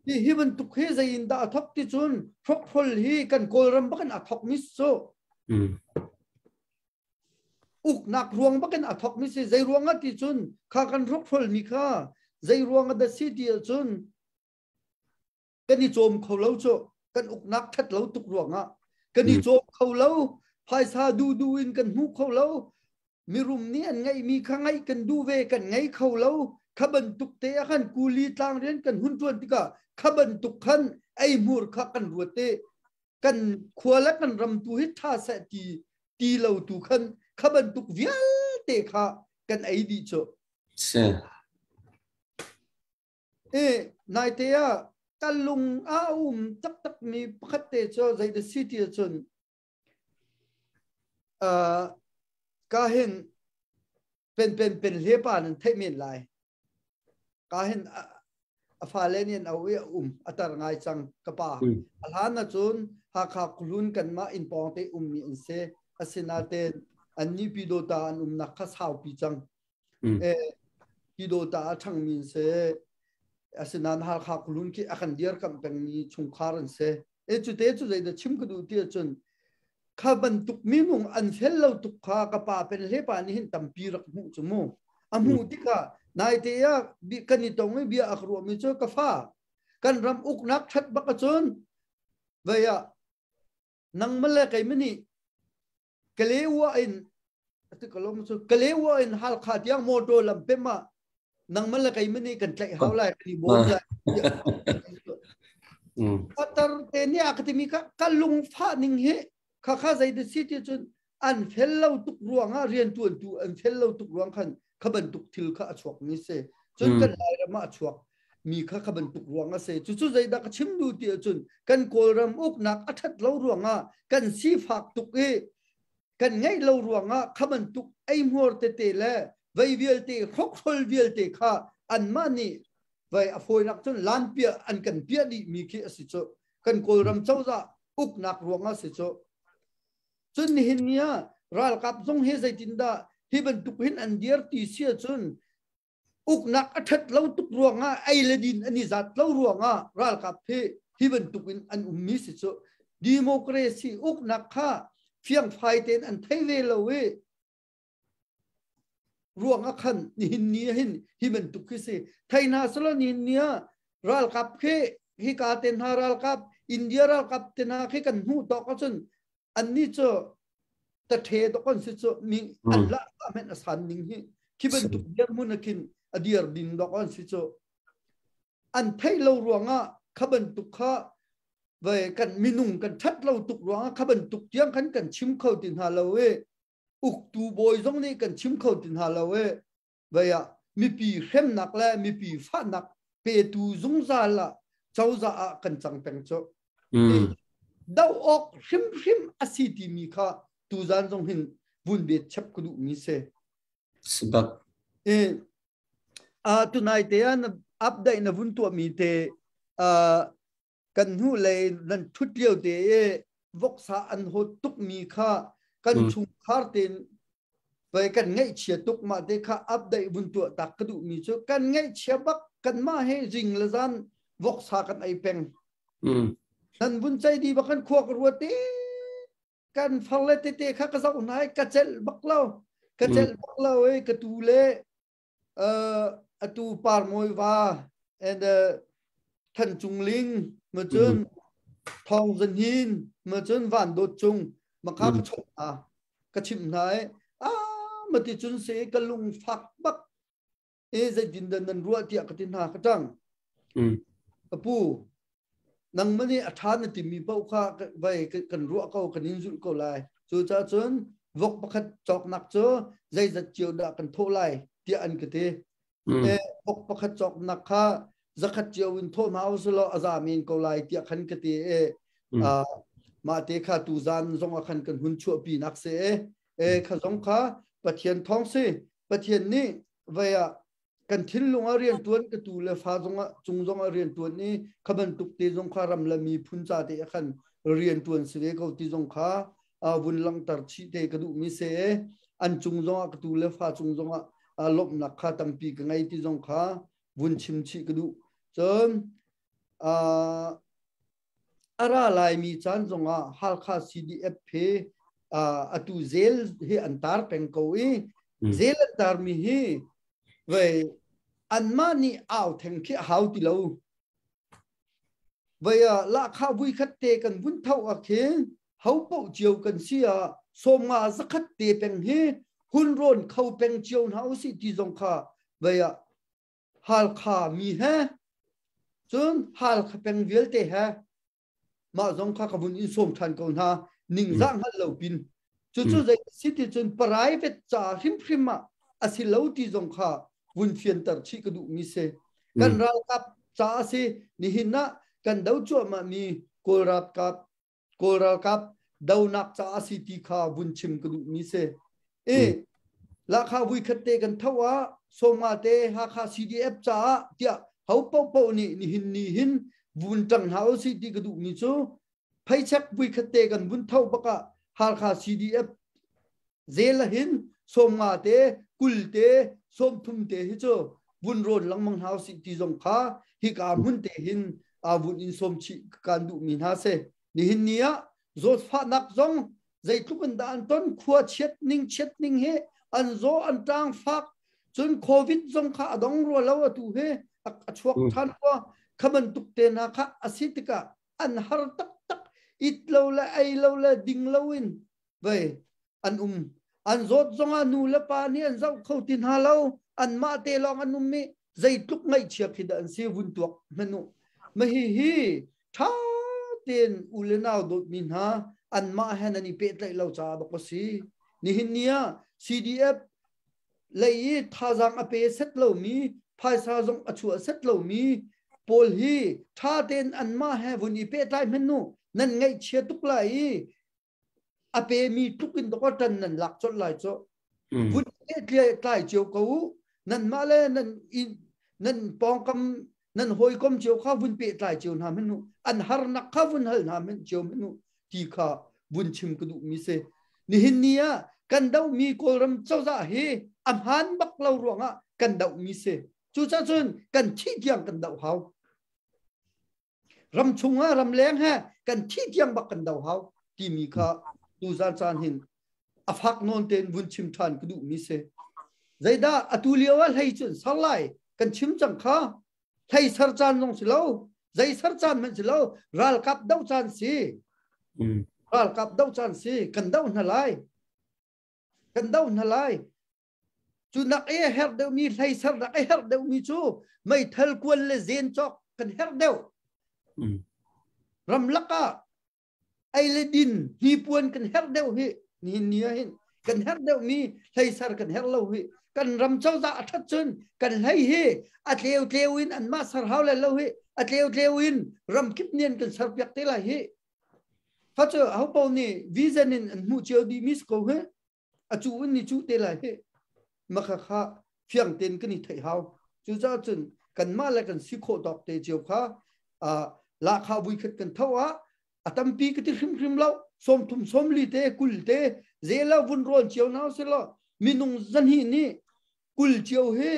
Speaker 2: Hi hi bantuk hi zei in dah a thok ti cun hrokhrol hi kan Kawlram bakin a thok mi cu. Uknak ruang bakin a thok mi si zei ruang ah ti cun kha kan hrokhrol mi kha zei ruang ah dah si ti ahcun kan i cawm kho lo cu kan uknak ṭhat lo tuk ruangah kan i cawm kho lo phaisa duh duh in kan hmu kho lo mirum nih an ngeihmi kha ngaih kan duh ve kan ngei kho lo kha bantuk te ah khan kuli tlang rian kan hun ṭuan tikah kha bantuk khan eihmur kha kan ruat te kan khua le kan ram tu hi ṭha seh ti ti lo tu khan kha bantuk vialte kha kan ei dih cu.
Speaker 1: Si.
Speaker 2: I naite ah ka lung a um taktakmi pakhat te cu zeidah si ti ahcun uh, ka hin pen pen pen hle pa nan theih men lai. Ka hin a fale nih an au i a um a tar ngai cang ka pa. A hlan ahcun Hakha Khuhlun kanmah inn pawng te ummi an si. Asinain an ni Pyidawta an umnak kha saupi cang. Pyidawta a ṭhangmi an si. Asinain Halkha Khuhlun khi a kan dirkamh pengmi chungkhar an si. E cu te cu zeidah chim ka duh ti ahcun Kha bantuk minung an fel lo tuk kha ka pa pen hle pa nih hin tampi rak hmuh cu mu. A hmuh tikah naite ah kan i tong i bia a ka ruahmi cu ka fa kan ram uknak ṭhat bak ahcun vei ah nangmah le keimah nih Kalewa in Kalewa in Halkha tiang motor lam pem ah nangmah le keimah nih kan tlaih hau lai kan i bawm lai. Qatar te nih a ka timi kha ka lungfah ning hi kha kha zei da si ti cun an fel lo tuk ruangah riantuantu an fel lo tuk ruang khan kha bantuk thil kha a chuak mi si. Cun kan Lairam ah a chuak mi kha kha bantuk ruang a si. Cucu zeidah ka chim duh ti ahcun kan Kawlram uknak a ṭhat lo ruangah kan sifak tuk i kan ngeih lo ruangah kha bantuk eihmuar tete le vei vialte hrokhrol vialte kha anmah nih vei a fawinak cun lan piah an kan piah dih mi khi a si cu. Kan Kawlram cozah uknak ruangah si cu. Cun nihin ni ah ralkap zong hi zeitindah hi bantuk hin an dir ti si ahcun uknak a ṭhat lo tuk ruangah ei le din an i zat lo ruangah ralkap hi hi bantuk in an ummi si cu. Democracy uknak kha fiangfai tein an thei ve lo i ruang ah khan nihin ni ah hin hi bantuk khi si. Thei hna selaw nihin ni ah ralkap khi hika te hna ralkap India ralkap te hna khi kan hmuh tawk ahcun annih cu tathe dok an si cu mi an la men a san ning hi khi bantuk dirhmun ah khin a dir ding dok an si cu. An theih lo ruangah kha bantuk kha ve kan minung kan that lo tuk ruangah kha bantuk tiang khan kan chim kho ti hna lo i uktu bawi zong nih kan chim kho ti hna lo i vei ah mipi hremnak le mipi fahnak petu zungzal ah cozah ah kan cang peng cu. Do awk hrimhrim a si timi kha tuzan zong hin vun bet chap ka duh mi si.
Speaker 1: Sibak.
Speaker 2: E tunai te ah na update na vun tuah mi te kan hnu lei nan thut lio te i voksa an hawt tuk mi kha kan chungkhar tein vai kan ngaihchia tuk mah te kha update vun tuah tak ka duh mi cu kan ngaihchia bak kan mah he zing le zan voksa kan ei peng. Nan vun cei di bak kan khua ka ruat i kan far le tete kha ka zoh hna i ka celh bak lo ka celh bak lo i ka tu le atu Parmawi va and Than Cung Ling ma cun Thawng Zan Hin ma cun Van Dawt Cung ma kha ka chawnh hna ka chimh hna i a ma ti cun se ka lung fak bak e zeitin dan nan ruah tiah ka ti hna ka ṭang ka pu nangmah nih a ṭha na timi paoh kha vai kan ruah ko kan in zulh ko lai. Cucaah cun vok pakhat cawknak cu zeizat cio dah kan thawh lai tiah an ka ti. E, vok pakhat cawknak kha zakhat cio in thawh hna usulaw a za men ko lai tiah khan ka ti e. Mah te kha tuzan zong ah khan kan hun chuahpi nak si e. E kha zong kha Pathian thawng si. Pathian nih vei ah kan thinlung ah riantuan ka tu le fa zongah cung zongah riantuan i kha bantuk te zong kha ram le miphun ca te ah khan riantuan si ve ko ti zong kha vun langhter chih te ka duhmi si an cung zongah ka tu le fa cung zongah lawmhnak kha tampi ka ngei ti zong kha vun chim chih ka duh. Cun a ra laimi caan zongah Halkha CDF he atu zel hi an tar peng ko i zel an tarmi hi vei anmah nih au theng khi a hau ti lo. Vei ah lahkhah vui khat te kan vun tho ah khin ho poh cio kan si ah 50 100 te peng hi hun rawn kho peng cio hna usih ti zong kha vei ah Halkha mi he cun Halkha peng vialte he mah zong kha ka vun in sawm ṭhan ko hna ningzah hngal lo pin cucu zei si ti cun private ca hrimhrim ah a si lo ti zong kha vun fianter chih ka duhmi si. Kan ralkap ca a si. Nihin ah kan do cuahmah mi Kawl ralkap Kawl ralkap donak ca a si ti kha vun chim ka duhmi si. I lahkhah vuikhat te kan tho ah 50 te Hakha CDF caah tiah ho paohpaoh nih nihin ni hin vun ṭang hna usih ti ka duhmi cu pheichek vuikhat te kan vun tho bak ah Hakha CDF zel hin 50 te 20 te 30 te hi cu vun rawn lengmang hna usih ti zong kha hika hmun te hin vun in sawm chih kan duhmi hna si. Nihin ni ah zawtfahnak zong Zeitluk in dah an ton khua chiat ning chiat ning he an zaw an tang fak cun COVID zong kha a dong rua lo atu he a chuak than rua kha bantuk te hna kha a si tikah an har taktak it lo le ei lo le ding lo in vei an um an zawt zongah nu le pa nih an zoh kho ti hna lo anmah te lawng an um i zeitluk ngaihchia khi dah an si vun tuak hmanh u ma hi hi ṭha tein u le nau dawtmi hna anmah he nan i pehtlaih lo caah bak a si nihin ni ah CDF lei i thazaang a pe set lomi phaisa zong a chuah set lomi pawl hi ṭha tein anmah he vun i pehtlai hmanh u nan ngaihchia tuk lai i a pemi tluk in dawk ṭan nan lak colh lai cu vun tlai cio ko u nanmah le nan nan pawngkam nan hawikom cio kha vun pehtlai cio hna men u an harnak kha vun hal hna men cio men u ti kha vun chim ka duh mi si nihin ni ah kan dohmi Kawlram cozah hi a hmaan bak lo ruangah kan dohmi si cucaah cun kan thih tiang kan doh hau ram chungah ramleng he kan thi tiang bak kan do hau timi kha tuzan caan hin a fak nawn tein vun chim ṭhan ka duh mi si zeidah atu lio ah hlei cun sar lai kan chim cang kha hlei sar caan zong si lo zei sar caan hmanh si lo ralkap do caan si ralkap do caan si kan do hna lai kan do hna lai Cu nak i a herh deuhmi hleiser nak a herh deuhmi cu meithal kuan le zen cawk kan herh deuh. Ramlak ah ei le din hnipuan kan herh deuh hi nihin ni ah hin kan herh deuhmi hleiser kan herh lo hi kan ram cozah a ṭhat cun kan hlei hi a tleu tleu in anmah ser hau le lo hi a tleu tleu in ram kip nian kan ser piak te lai hi kha cu ho paoh nih vision in an hmuh cio dih mi si ko hi a cu in ni cu te lai hi makha kha fiang ten kan i theih hau cucaah cun kanmah le kan si khawh tawk te cio kha lahkhah vui khat kan tho ah a tampi ka ti hrimhrim lo 30 40 te 20 te zela vun rawn cio nau se lo minung zahnih nih 20 cio hi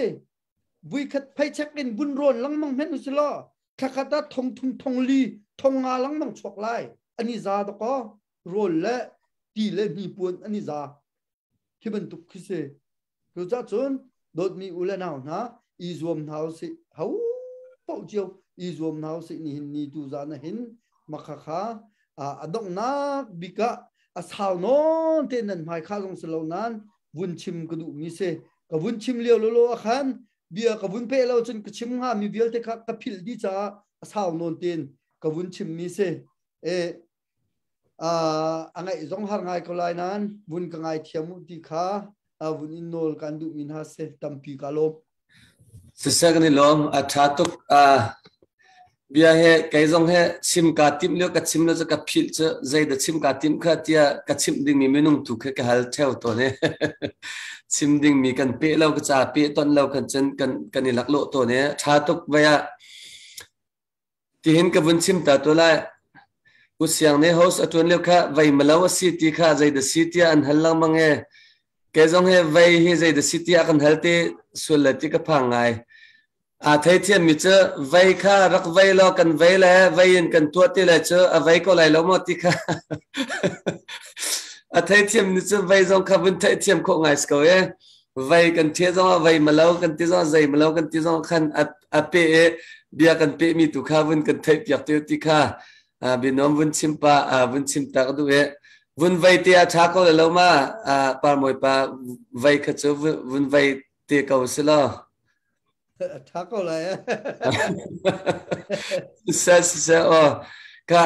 Speaker 2: vui khat pheichek in vun rawn lengmang hmenh u si law thlakhat ah thong thum thong li thong nga lengmang chuak lai ani za dakaw rawl le ti le hnipuan an i za khi bantuk khi si cucaah cun dawtmi u le nau hna i zuam hna usih ho paoh cio i zuam hna usih nihin ni tu zan ah hin makha kha a donghnak bik ah a sau nawn te nan hmai kha zong si lo nan vun chim ka duh mi si ka vun chim lio lolo ah khan bia ka vun pe lo cun ka chim hnga mi vialte kha ka philh dih caah a sau nawn tein ka vun chim mi si e a ngaih zong har ngai ko lai nain vun ka ngai thiam u ti kha vun in nawl kan duh mi hna si tampi ka lawm.
Speaker 1: Siseh kan i lawm a tha tuk bia he kei zong he chim ka timh lio ka chim lo cu ka philh cu zei da chim ka timh kha tiah ka chimh dingmi minung tu kha ka hal theo tawn e chim dingmi kan pe lo ka ca pe ton lo kan cun kan kan i lak lo tawn e tha tuk vai ah Tihin ka vun chim ta tu lai. U Siang nih host a ṭuan lio kha vei malo a si ti kha zei dah si tiah an hal lengmang e. Kei zong hi vei hi zei dah si tiah kan hal ti sual le ti ka phang ngai. Aa theithiam mi cu vei kha rak vei law kan vei le vei in kan tuah ti le cu a vei ko lai lo maw ti kha a theithiam ni cu vei zong kha vun theihthiam khawh ngai si ko e. Vei kan ṭhe zong ah vei malo kan ti zong zei malo kan ti zong khan a pe i bia kan pehmi tu kha vun kan theihpiak te ti kha bianuam vun chim pa vun chim tak duh i vun vei te a ṭha ko le lo ma parmawi pa vei kha cu vun vei te ko si lo
Speaker 2: ṭha ko lai
Speaker 1: se se o ka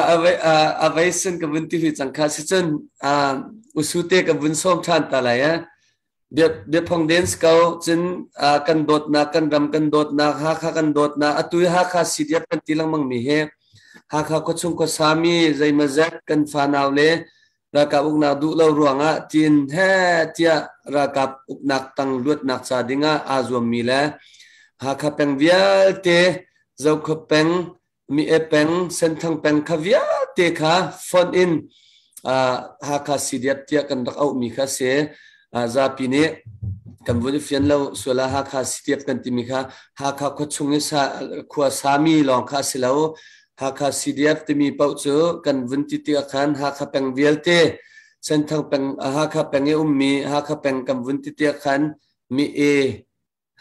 Speaker 1: a vei sin ka vun ti hui cang kha si cun usu te ka vun som ṭhan ta lai eh Biaphong den si ko. Cun kan dawtnak, kan ram kan dawtnak, Hakha kan dawtnak, atu i Hakha CDF kan ti lengmang mi hi Hakha khuachung khuasami zeimazet kan fanau le ralkap uknak duh lo ruangah tiin he tiah ralkap uknak tang luatnak ca dingah aa zuammi le Hakha peng vialte Zokhua peng, Mi-e peng, Senthang peng kha vialte kha fonh in Hakha CDF tiah kan rak auhmi kha si. Zapi nih kan vun i fian lo sual ah Hakha CDF kan timi kha Hakha khuachung i khua sami lawng kha a si lo. Hakha CDF timi paoh cu kan vun ti tikah khan Hakha peng vialte Senthang peng Hakha peng i ummi Hakha peng kan vun ti tiah khan mi e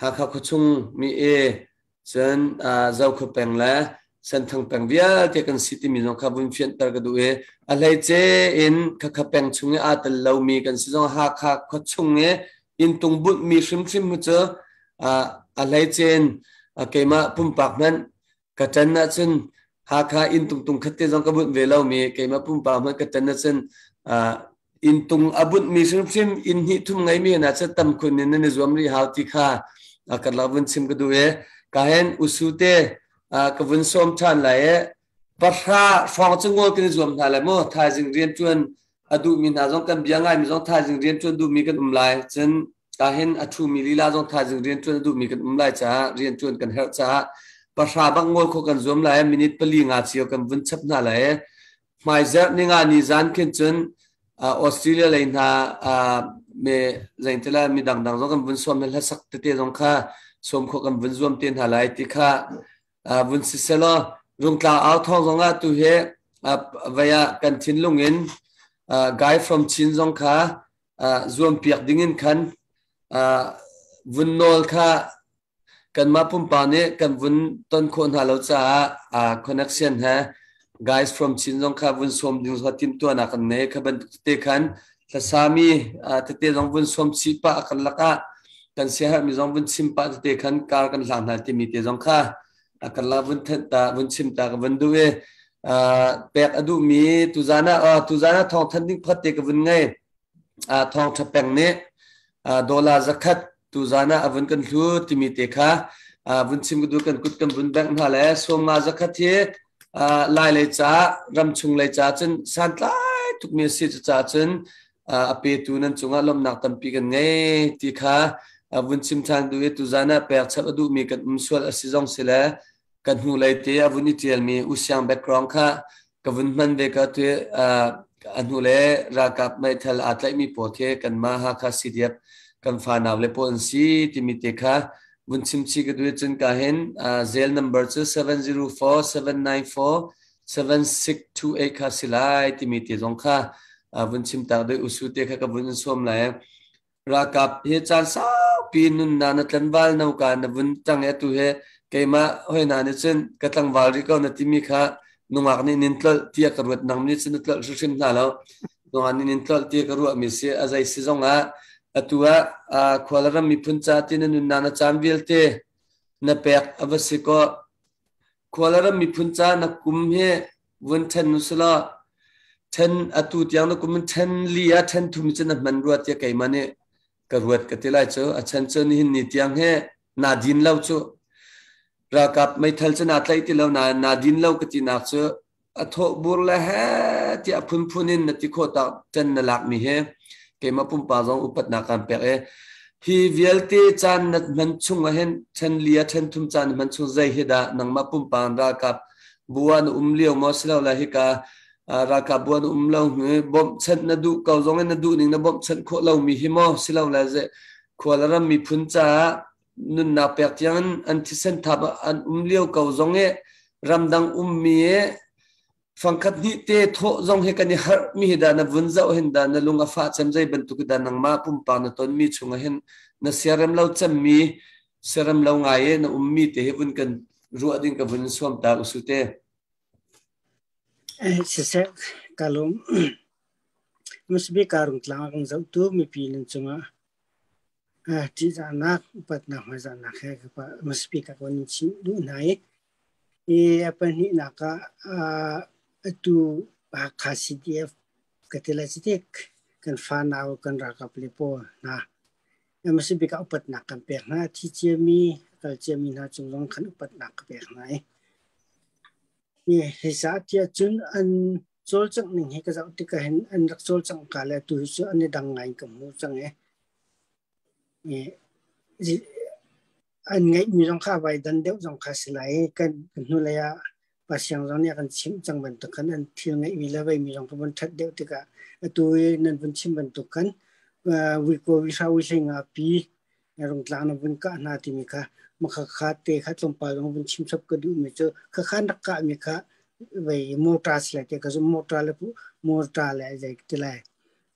Speaker 1: Hakha khuachung mi e cun Zokhua peng le Senthang peng vialte kan si timi zong kha vun fianter ka duh i a hleice in Khakha peng chung i aa tel lomi kan si zong Hakha khuachung i inntung bunhmi hrimhrim hi cu a hleice in keimah pumpak hmanh ka ṭan ahcun Hakha inn tungtung khat te zong ka bunh ve lomi keimah pumpak hmanh ka ṭan ahcun inntung a bunhmi hrimhrim inn hnih thum ngeimi hna cu tam khun in nan i zuam rih hau ti kha kan lak vun chim ka duh i ka hen usu te ka vun sawm ṭhan lai i 3 hrawng cu ngol kan i zuam hna lai mu. Thaizing rian ṭuan a duhmi hna zong, kan bia ngaimi zong thaizing rian ṭuan duhmi kan um lai. Cun ka hin a ṭhumi lila zong thaizing rian ṭuan a duhmi kan um lai caah, rian ṭuan kan herh caah 3 bak ngol khawh kan zuam lai. Minute 4 5 cio kan vun chap hna lai. Hmaizarh ninga ni zan khin cun Australia lei hna me zeintila mi dangdang zong kan vun sawm hna, hlasak tete zong kha sawm khawh kan vun zuam te hna lai ti kha vun si selaw. Rungtlang au thawng zong ah tu hi vei ah kan thinlung in Guy from Chin zong kha zuam piak ding in khan vun nawl kha kanmah pumpak nih kan vun ton khawh hna lo caah connection he Guys from Chin zong kha vun sawm ding zong timhtuahnak kan nei. Kha bantuk tete khan hlasami tete zong vun sawm chih pah kan lakah kan siaherhmi zong vun chim pah tete khan kar kan hlang hna timi te zong kha kan la vun thenh ta, vun chim ta ka vun duh i pek a duhmi tuzan ah thawng thanh ding pakhat te ka vun ngei. Thawng ṭha peng nih dollar 100 tuzan ah a vun kan hlu timi te kha vun chim ka duh. Kan kut kan vun bengh hna le 50 100 hi Lai lei ca, ramchung lei ca cun santlai tukmi a si. Cucaah cun a petu nan cungah lawmhnak tampi kan ngei ti kha vun chim ṭhan duh i tuzan ah pek chap a duhmi kan um sual a si zong si le kan hnulei te a vun i ṭialmi Usiang background kha ka vun hman ve ka tu. A hnu le ralkap meithal aa tlaihmi pawl khi kanmah Hakha CDF kan fanau le pawl an si timi te kha vun chim chih ka duh. Cun ka hin Zelle number cu 704 794 7628 kha si lai timi te zong kha vun chim tak deuh. Usu te kha ka vun in sawm lai. Ralkap hi caan saupi nunnak na tlanval no ka na vun tang e tu he keimah hoi na nih cun ka tlangval rih ko na timi kha nungak nih nin tlolh tiah ka ruat. Nang nih cun na tlolh hrimhrim hna lo, nungak nih nin tlolh tiah ka ruah mi si. A zei si zong ah atu ah khual ram miphun ca ti na nunnak na caan vialte na pek a va si ko. Khual ram miphun ca na kum hi vun ṭhen usulaw ṭhen atu tiang na kum in ṭhen li ah ṭhen thum cu na hman rua tiah keimah nih ka ruat ka ti lai cu. A chan cu nihin ni tiang hi naa din lo cu. Ralkap meithal cu naa tlaih ti lo nain naa din lo ka tinak cu a thawh bur le he tiah phunphun in na ti khawh tak ṭan na lakmi hi keimah pumpak zong upatnak kaan pek i hi vialte caan na hman chung ah hin ṭhen li ah ṭhen thum caan na hman chung zei hi dah nangmah pumpak ralkap bu ah na um lio maw silo la hika ralkap bu ah na um lo hnu bawmhchanh na duh ko zong in na duh ning na bawmhchanh khawh lomi hi maw silo la ze khual ram miphun caah nunnak pek tiang in an thisen thap an um lio ko zong i ramdang ummi i fangkhat hnih te thawh zong hi kan i harh mi hi dah na vun zoh hin dah na lung a fah cem? Zei bantuk dah nangmah pumpak na ton mi chungah hin na siarem lo cem mi, siarem lo ngai i na um mi te hi vun kan ruah ding ka vun suam ta usu te.
Speaker 3: Siseh, ka lawm. Musbi karung tlang kang zoh tu mipi nan cungah ṭihzahnak, upatnak, hmaizahnak he hmasabik ka kan in chimh duh hna i hi a pahnihnak ah atu Hakha CDF ka ti lai citik kan fanau kan ralkap le pawl hna hmasabik ah upatnak kan pek hna. Thi ciami, kal ciami hna cung zong khan upatnak ka pek hna i hi sa tiah cun an cawlcangh ning hi ka zoh tikah hin an rak cawlcangh ka le atu hi cu an i dang ngai in ka hmu cang i an ngeihmi zong kha a vai dan deuh zong kha si lai. Kan hnulei ah pasiang zong nih a kan chimh cang bantuk khan an thil ngeihmi le veimi zong kha vun ṭhat deuh tikah atu i nan vun chim bantuk khan wiko wihra wihlei pi rungtlang na vun kah hna timi kha makha kha te kha tlawmpal zong vun chim chap ka duhmi cu khakha rak kahmi kha vei mortar si lai te ka zum, mortar le mortar le zei ti lai.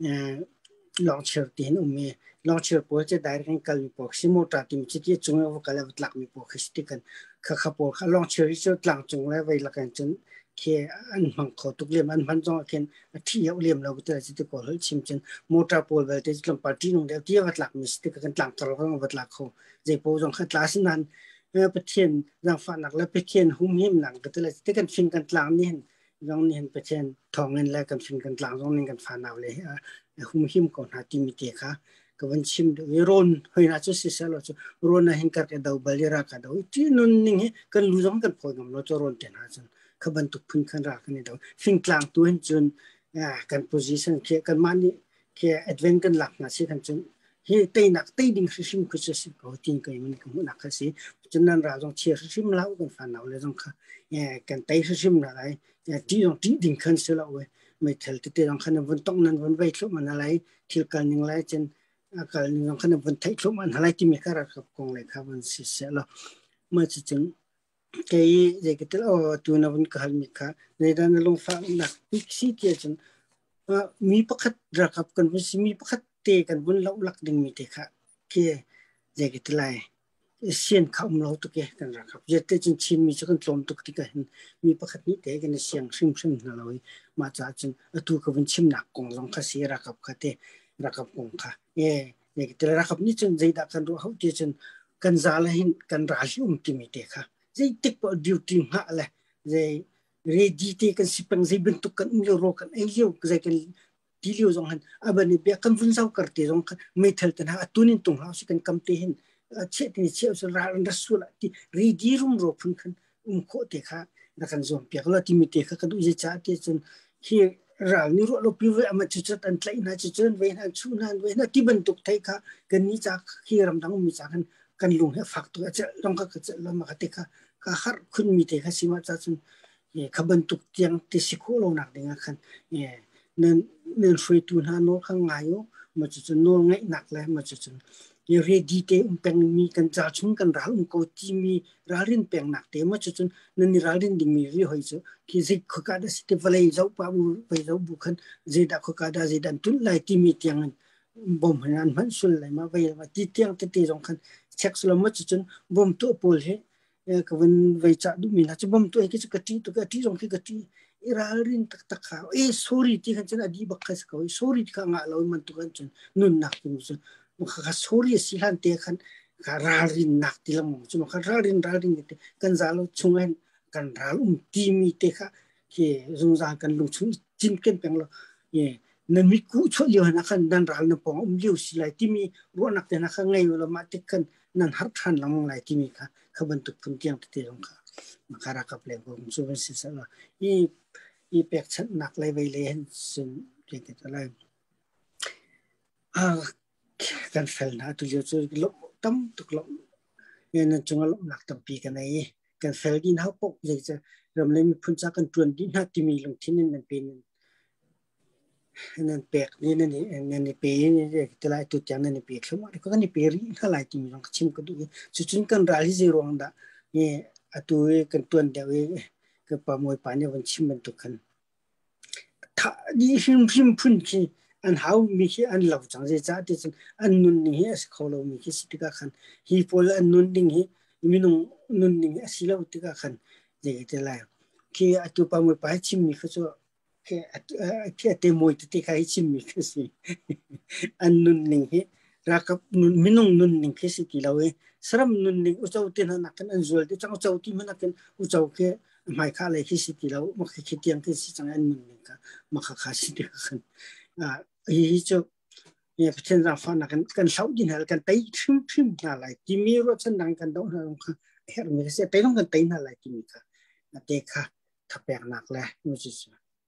Speaker 3: Lawngchir ti hin um i lawngchir pawl cu direct in kalmi pawl khi si motor timi cu ti cung i va kal i va tlakmi pawl khi si ti kan khakha pawl kha lawngchir hi cu tlangcung le vei lak in cun khi an hmang kho tuk lem an hman zong ah khin a thi hau lem lo ti ti kawl holh chim cun motor pawl belte cu tlawmpal ṭih nung deuh ti va tlakmi si ti kan tlangtar kan va tlak kho zei pawl zong kha tla si nain Pathian zaangfahnak le Pathian humhimnak ka ti le ti kan fing kan tlang ni hin zong nih hin Pathian thawngin le kan fing kan tlang zong nih kan fanau le humhim ko hna timi te kha ka van chim duh i rawn hoi na cu siseh lo cu rawn ah hin kar ka do bal i ra ka do ti nun ning hi kan lu zong kan phawi ngam lo cu rawn te hna cun kha bantuk phun khan ra kan i do fingtlang tu hin cun kan position khi kan mah nih khi advent kan lak hna si kan cun hi teinak tei ding hrimhrim khu cu si ko tin kai mun ka hmuhnak kha si cun nan ra zong chia hrimhrim lau kan fa nau le zong kha kan tei hrimhrim na lai ti zong ti ding khan si lo we meithal tete zong khan vun tong nan vun vei thlu man lai thil kal ning lai cun kal ning zong khan vun theih thlu man lai ti mi kha rakap kong le kha vun si se lo ma chu cun kei zei ka tel o tu na vun ka hal mi kha zeidah na lungfah nak bik si ti cun mi pakhat rakap kan vun si mi pakhat te kan vun lo lak ding mi te kha khi zei ka ti lai sian kha um lo tuk e kan rakap te cun Chin mi cu kan tlawm tuk tikah hin mi pakhat nih te kan i siang hrimhrim hna lo i mah caah cun atu ka vun chimnak kong zong kha si rakap kha te rakap kong kha e rakap nih cun zeidah kan ruah hau ti cun kan za le hin kan ral hi um timi te kha zeitik paoh duty hngah le zei ready te kan si peng zei bantuk kan um lio ro kan ei lio zei kan ti lio zong han aban i bia kan vun zau kar te zong khan meithal te hna atunin tung hlau si kan kam te hin che ti che so ral an rasul ti ready rum ro phun khan um kho te kha na kan zuam piak lo ti mi te kha kan uze cha te chun hi ral ni ro lo pi ve ama chu chat an tlai na chu chun ve na chu na ve na ti bantuk thai kha kan ni cha khi ram dang mi cha kan kan lung he fak tu a che long ka ka che lo ma ka te kha ka har khun mi te kha sima cha chun kha bantuk tiang ti si khawh lo nak ding ah khan nan nan hruaitu hna nawl kha ngai u ma cucu nawl ngaihnak le ma cucu ready te um peng mi kan ca chung kan ral um ko ti mi ralrin pengnak te ma cucu nan i ralrin ding mi ri hoi cu khi zik khoka da si te vawlei zo pa bu vei zo bu khan zeidah khoka da zeidah tun lai ti mi tiang in bom han an hman sul lai ma vei ma ti tiang te te zong khan check sulam ma cucun bom tu pawl he ka vun vei cah duhmi hna cu bom tu ai khi cu ka ṭih tuk a ṭih zong khi ka ṭih i ralrin taktak kha e sorry ti khan cun a dih bak kha si ko sorry ti kha ngah lo man tu kan cun nunnak tu cu kha sorry a si hlan te khan kha ralrin nak ti lengmang cu kha ralrin ralrin te kan za lo chung hin kan ral um ti mi te kha khi zungzal kan lung chung cinken peng lo na miku chuah lio na khan nan ral na pawng um lio si lai timi ruahnak te na kha ngei lo mah tik khan nan har than lengmang lai timi kha kha bantuk phun tiang tete zong kha kha rakap le ko cu van si sala i i pekchanhnak lei vei le hin sin ke te lai kan fel na tu lio cu lo tam tuk lo nan cunga lawmhnak tampi kan ei kan fel din hau pok zei ca ram le miphun ca kan tuan dih hna timi lungthin in nan pe nan pek ni nan nan i pe ni te lai tu tiang nan i pe thlum ko kan i pe ri hna lai timi zong ka chim ka duh cucun kan ral hi zei ruang dah ni atu i kan tuan deuh i ka pa mawi pa nih van chim bantuk khan Tha dih hrimhrim phun khi an hau mi khi an lo cang. Zeicah ti cun an nun ning hi a si kho lomi khi si tikah khan hi pawl an nun ding hi minung nun ning a si lo tikah khan zei te lai. Khi atu pa muipa hi chimmi kha cu khi a te mawi tete kha hi chimmi kha si. An nun ning hi ralkap nun minung nun ning khi si ti lo i saram nun ning uco te hna nakin an zual ti cang uco ti hmanh nakin uco khi hmai kha lei khi si ti lo mak khi tiang khi si cang an nun ning kha makha kha si ti khan hi hi cu Pathian zaangfahnak in kan hloh din hal kan tei hrimhrim hna lai timi ruahchan dang kan doh hna kha herhmi si tei dong kan tei hna lai timi kha te kha thapeknak le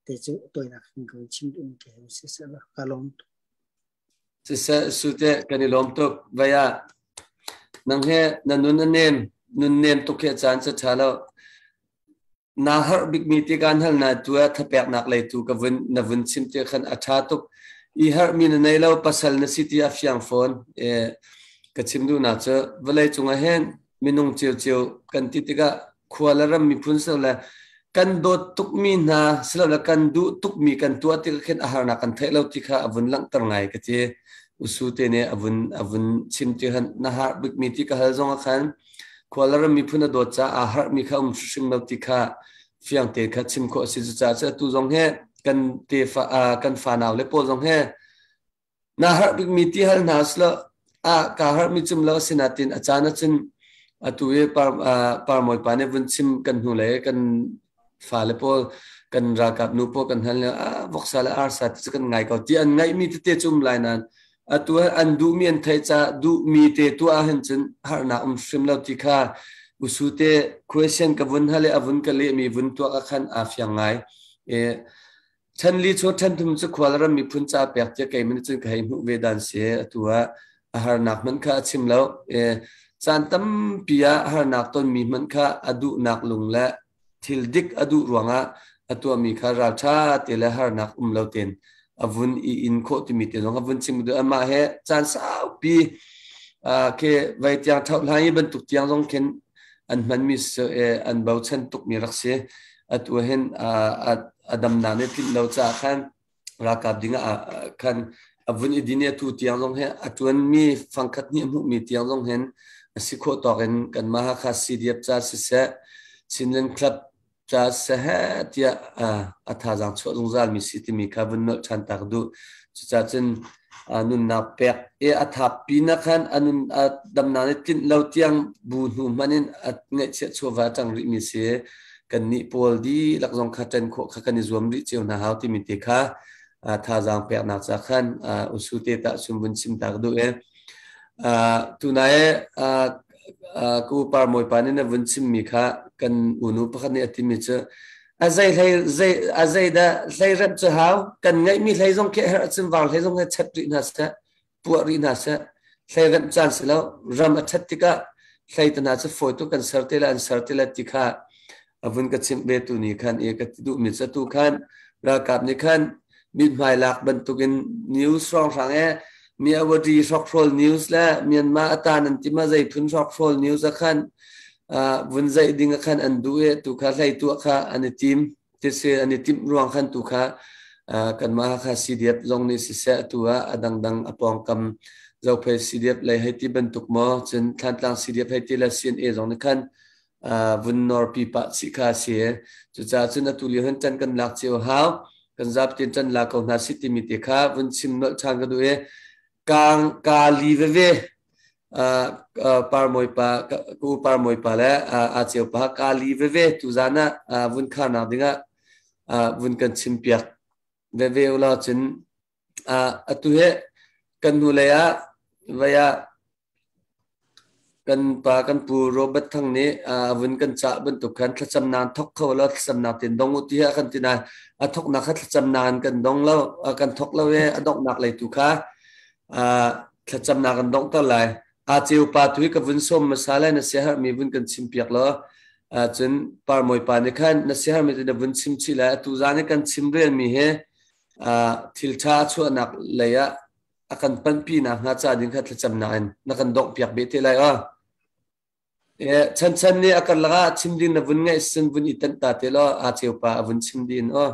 Speaker 3: te cu toinak in kan chim dum te si se la ka lawm
Speaker 1: Siseh sute kan i lawm tuk. Vai ah nang he na nun a nem, nun nem tuk hi a caan cu ṭha lo. Naa harh bikmi ti kaan hal na tu ah thapeknak lei tu ka vun na vun chim ti khan a ṭha tuk. I harhmi na nei lo, pasal na si ti a fiang fawn. E, ka chim duhnak cu vawlei cungah hin minung ciocio kan ti tikah khua le ram miphun so le Kan dawt tukmi hna silole kan duh tukmi kan tuah tik khin a harnak kan theih lo ti kha a vun langhter ngai ka ti. Usu te nih a vun chim ti han na har bikmi ti ka hal zong ah khan khualaram miphun a dawt caah aa harhmi kha um hrim lo ti kha fiang te kha chim khawh a si. Cucaah cu atu zong he kan tefa kan fanau le pawl zong he na harh bikmi ti hal hna silo a ka harhmi cum lo asinain a caan ahcun atu i par parmawi pa nih vun chim kan hnu le kan fale pawl kan ralkap nu pawl kan hal a voksa le arsa ti cu kan ngai ko ti an ngaihmi tete cu um lai nain atu an duhmi an theih ca duhmi te tuah ahhin cun harnak um hrim lo ti kha usu te question ka vun hal i a vun ka lehmi vun tuak ah khan aa fiang ngai. E Chan li chung ṭhen thum cu khualram miphun ca pek tiah keimah nih cun ka hei hmuh ve dan si. Atu ah a harnak hmanh kha a chim lo. Caan tampi ah harnak tonmi hmanh kha a duhnak lung le thil dik a duh ruangah a tuahmi kha ralṭha te le harnak um lo tein a vun i in khawh timi te zong a vun chim duh. Amah he caan saupi khi vai tiang ṭhoh hlan i bantuk tiang zong khin an hmanmi an bochan tukmi rak si. Atu hin a damnak nih tlinh lo caah khan ralkap ding ah khan a vun i din i atu tiang zong hi a ṭuanmi fangkhat hnih a hmuhmi tiang zong hin a si khawh tawk in kanmah Hakha CDF ca siseh Chinland Club ca siseh tiah a thazaang chuah zungzalmi si timi kha vun nolh ṭhan ta ka duh. Cucaah cun nunnak pek i a thap pin ah khan a nun a damnak nih tlinh lo tiang bu hnu hmanh in a ngaihchiah chawva a ṭang rihmi si. Kannih pawl dihlak zong kha ṭan khawh kha kan i zuam rih cio hna hau timi te kha thazaang peknak ca khan usu te tah chun vun chim ta ka duh i tunai ku par mawi pa nih na vun chimmi kha kan unu pakhat nih a timi cu a zei hlei zei a zei dah hlei remh cu hau kan ngeihmi hlei zong khi herh ahcun var hlei zong he chat rih hna seh puah rih hna seh hlei remh caan si lo ram a ṭhat tikah hlei te hna cu fawi tuk kan ser te la an ser te la ti kha a vun ka chimh ve tu ni khan i ka ti duhmi cu tu khan ralkap nih khan mithmai lak bantukin news hrawnghrang e Myawaddy hrokhrawl news le Myanmar atan an tima zei phun hrokhrawl news a khan vun zeih ding a khan an duh i tu kha hlei tuah kha an i tim tise an i timh ruang khan tu kha kanmah kha CDF zong nih siseh atu ah a dangdang a pawngkam Zophei CDF lei hei ti bantuk maw cun Thlantlang CDF hei ti le CNA zong nih khan vun nor pi pah chih kha a si. Cucaah cun atu lio hin ṭan kan lak cio hau. Kan zapi ṭan la ko hna si timi te kha vun chim nolh ṭhan ka duh i kang ka li veve parmawi pa ku parmawi pa le a ceu pa ka li veve tu zan ah vun kharnak dingah vun kan chim piak veve ulaw cun atu hi kan hnu lei ah vei ah kan pa kan pu Robert Thang nih a vun kan cah bantuk khan thlacamnak thok kho lo thlacamnak tin dong u ti a kan ti nain a thoknak kha thlacamnak in kan dong lo kan thok lo i a donghnak lei tu kha thlacamnak kan donghter lai. A ceu pa tu hi ka vun sawm hmasa lai na siaherhmi vun kan chim piak law cun parmawi pa nih khan na siaherhmi cu na vun chim chih lai. Atu zan i kan chim relmi hi thil ṭha a chuahnak lei ah a kan panhpi nakhnga ca ding kha thlacamnak in na kan donghpiak beh te lai aw. Chan chan nih a karlak ah chim ding na vun ngaih sin vun i tanh ta te law a ceu pa a vun chim din aw.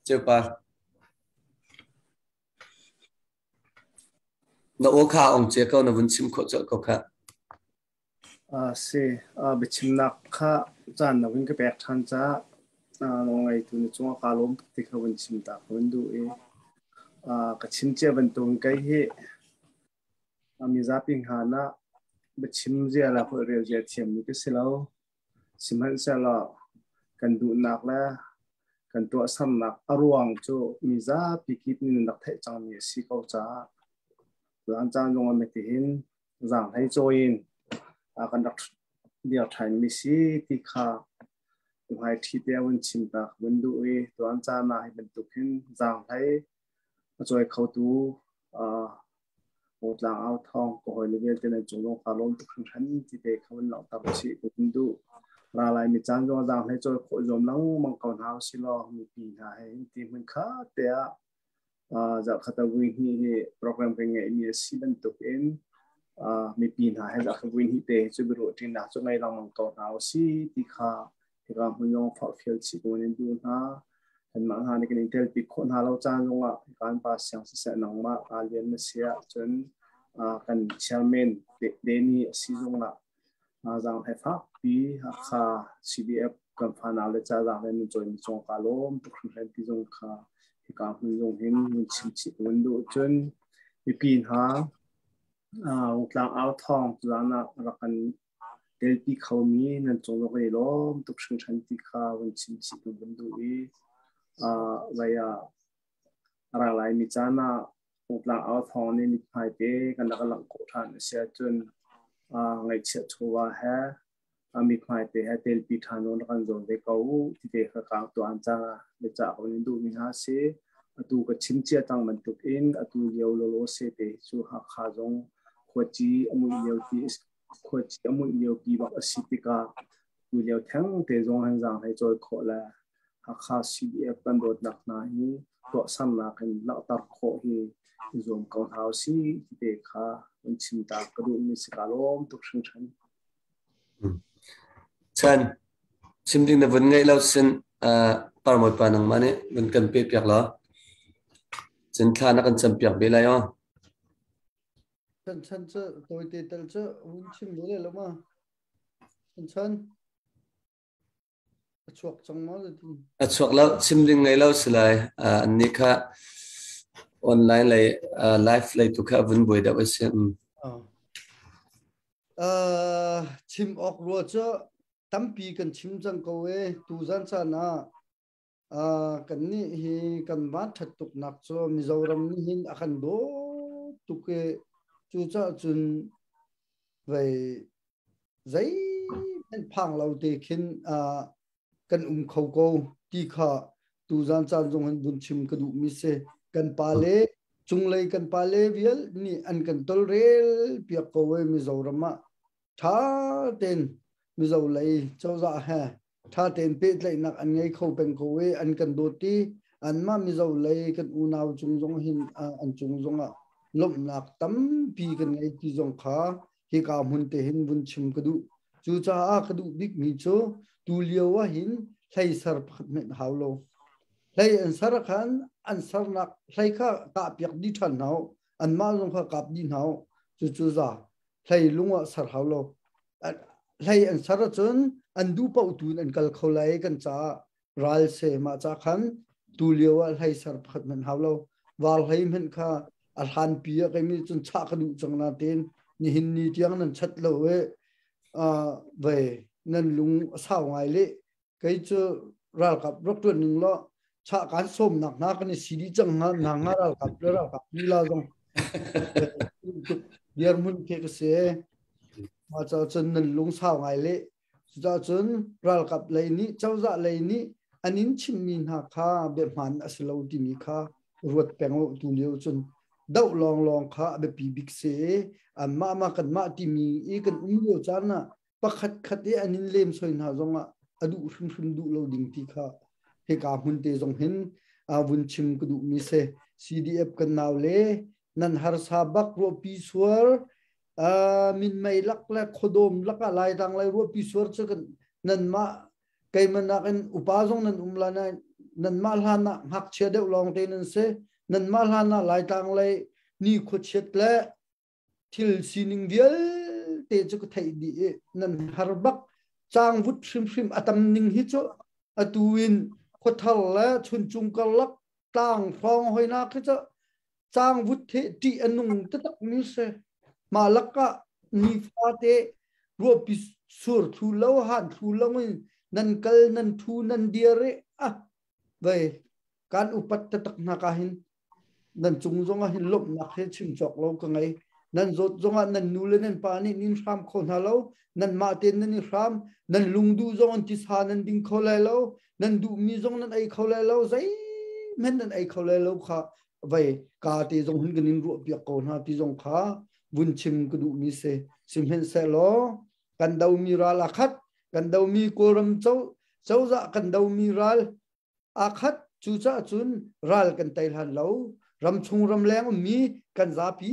Speaker 1: Ceu pa. Na aw kha ong che ko na vun chim khawh colh ko kha.
Speaker 4: Si, biachimnak kha caan na vun ka pek ṭhan caah nawlngeitu na cungah kaa lawm tuk ti kha vun chim ta ka vun duh i ka chim cia bantukin kei hi mizapi hngan ah biachim zia le holhrel zia thiammi ka si lo. Sihmanhsehlaw kan duhnak le kan tuahsernak a ruang cu mizapi kip nih nan rak theih cangmi a si ko caah tuan caan zong ah mitihin zaanghlei cawi in kan rak dir ṭhanmi si ti kha hmaiṭhi te vun chim ta ka vun duh i tuan caan ah hi bantuk hin zaanghlei a cawi khotu Tlang au thawng ka hawile vialte nan cung zong kaa lawm tuk hringhran ti te kha vun langhter chih ka vun duh. Ra lai mi caan zong zaanghlei cawi khawh zuam lengmang ko hna usih law mipi hna he hin ti hmun khat te ah zarhkhat a vui hnih hi program kan ngeihmi a si bantukin Mipi hna he zakhat vui hnih te cu biaruah ṭinak cu ngei lengmang ko hna usih ti kha hika hmun zong forhfial chih ko in duh hna. Kanmah hna nih kan i telpi khawh hna lo caan zongah kan pa siang siseh nangmah aa lian na si ahcun kan chairman Danny a si zongah zaang he fakpi Hakha CDF kan fanau le ca zaang le nan cawi mi cung ka lawm tuk hringhran ti zong kha hika hmun zong hin mun chim chih ko in duh. Cun mipi hna Rungtlang au thawng tuzaan ah rak kan telpi khomi nan cung zong kan i lawm tuk hringhran ti kha vun chim chih kan vun duh i vai ah a ra laimi caan ah Rungtlang au thawng nih mithmai te kan rak langh khawh ṭhan a si ahcun ngaihchiat chawva he mithmai te he telpi ṭhan zong rak kan zuam ve ko u ti te kha ka tuan caah biacah ko in duhmi hna si. Atu ka chim cia cang bantuk in atu lio lawlaw se te cu Hakha zong khuaci a muih lio ti khuaci a muih lio pi bak a si tikah tu lio theng te zong han zaang hlei cawi khawh le Hakha CDF kan dawtnak hna hi tuahsernak in langhter khawh hi i zuam ko hna usih ti te kha an chim ta ka duhmi si. Ka lawm tuk hringhran.
Speaker 1: Chan, chim ding na vun ngeih lo sin Parmawi pa nangmah nih vun kan pe piak law cun thla na kan cam piak ve lai aw.
Speaker 2: Chan chan cu tawite tal cu vun chim ve le lo ma. Chan chan a chuak cang maw zeitin?
Speaker 1: A chuak lo, chim ding ngei lo si lai. An nih kha online lei live lei tu kha vun buai deuh a si.
Speaker 2: Chim awk rua cu tampi kan chim cang ko e. Tuzan caan ah kan nih hi kan van ṭhat tuknak cu Mizoram nih hin a kan dawt tuk i cucaah cun vei zeihmanh phang lo te khin kan um kho ko ti kha tuzan caan zong hin vun chim ka duhmi si. Kan pale cunglei kan pale vial nih an kan tolrel piak ko e. Mizoram ah ṭha tein Mizo lei cozah he ṭha tein pehtlaihnak an ngei kho peng ko i an kan dawt i anmah Mizo lei kan unau cung zong hin an cung zongah lawmhnak tampi kan ngei ti zong kha hika hmun te hin vun chim ka duh. Cucaah ka duh bikmi cu tu lio ah hin hlei ser pakhat hmenh hau lo. Hlei an ser khan an sernak hlei kha kah piak dih ṭhan hna u. Anmah zong kha kap dih hna u. Cucu za hlei lung ah ser hau lo. Hlei an ser ahcun an duh paoh tu in an kal kho lai kan caah ral se. Mah ca khan tu lio ah hlei ser pakhat hmanh hau lo. Val hlei hmanh kha a hlan pi ah keimi cun chah ka duh cang na tein nihin ni tiang nan chat lo i ve nan lung a sau ngai le kei cu ralkap rak tuan ning law chah kan sawmnak hna kan i si dih cang hna na nga ralkap le ralkap lila zong dirhmun ke ka si. Mah ca cun nan lung sau ngai le cucaah cun ralkap lei nih cozah lei nih an in chimmi hna kha biahman a si lo timi kha ruat peng u. Tu lio cun doh lawnglawng kha a biapi bik si i anmah mah kanmah timi i kan um lio caan ah pakhat khat i an in lemsoi hna zongah a duh hrimhrim duh lo ding ti kha hika hmun te zong hin vun chim ka duhmi si. CDF kan nau le nan harsa bak ruahpi suar minmei lak le khuadawm lakah Laitlang lai ruahpi suar cu kan nanmah keimanak in upa zong nan um la nain nanmah hlan ah ngakchia deuh lawng te nan si. Nanmah hlan ah Laitlang lei ni khuachiat le thil sining vialte cu ka theih dih i nan har bak. Cangvut hrimhrim a tam ning hi cu atu in khuathar le chuncung karlak tlang hrawng hoina khi cu cangvut he ṭih a nung taktak mi si. Mah lakah nifate ruahpi sur thlu lo han thlu lo in nan kal nan thu nan dir i ah vei kan upat taktak hna ka hin nan cung zongah hin lawmhnak he chim cawk lo ka ngei. Nan zawt zongah nan nu le nan pa nih nin hram kho hna lo. Nan mah tein nan i hram. Nan lungduh zong an tisa nan ding kho lai lo. Nan duhmi zong nan ei kho lai lo. Zeihmanh nan ei kho lai lo kha vei ka te zong hun kan in ruah piak ko hna ti zong kha vun chim ka duhmi si. Sihmanhsehlaw kan domi ral a khat. Kan domi Kawlram cozah kan domi ral aa khat. Cucaah cun ral kan tei hlan lo ramchung ramleng ummi kan zapi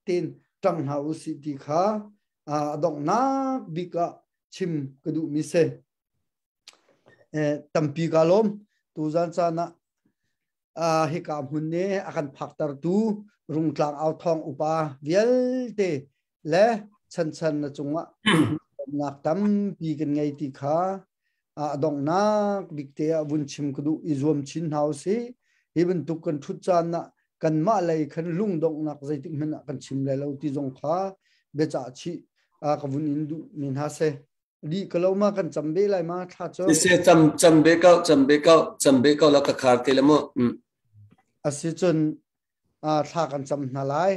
Speaker 2: tein ṭang hna usih ti kha a donghnak bik ah chim ka duhmi si. Tampi ka lawm. Tuzan caan ah hika hmun nih a kan phaktertu Rungtlang Authawng upa vialte le chanchan na cungah nak tampi kan ngei ti kha a donghnak bik te ah vun chim ka duh i zuam chin hna usih. Hi bantuk kan ṭhut caan ah kanmah lei khan lungdonghnak zeitik hmanh ah kan chim lai lo ti zong kha biacah chih ka vun in duh mi hna seh. Di ka lo ma kan cam be lai ma thla cu.
Speaker 1: Se cam cam be ko cam be ko cam be ko la ka khar te le mu.
Speaker 2: Asi cun thla kan cam hna lai.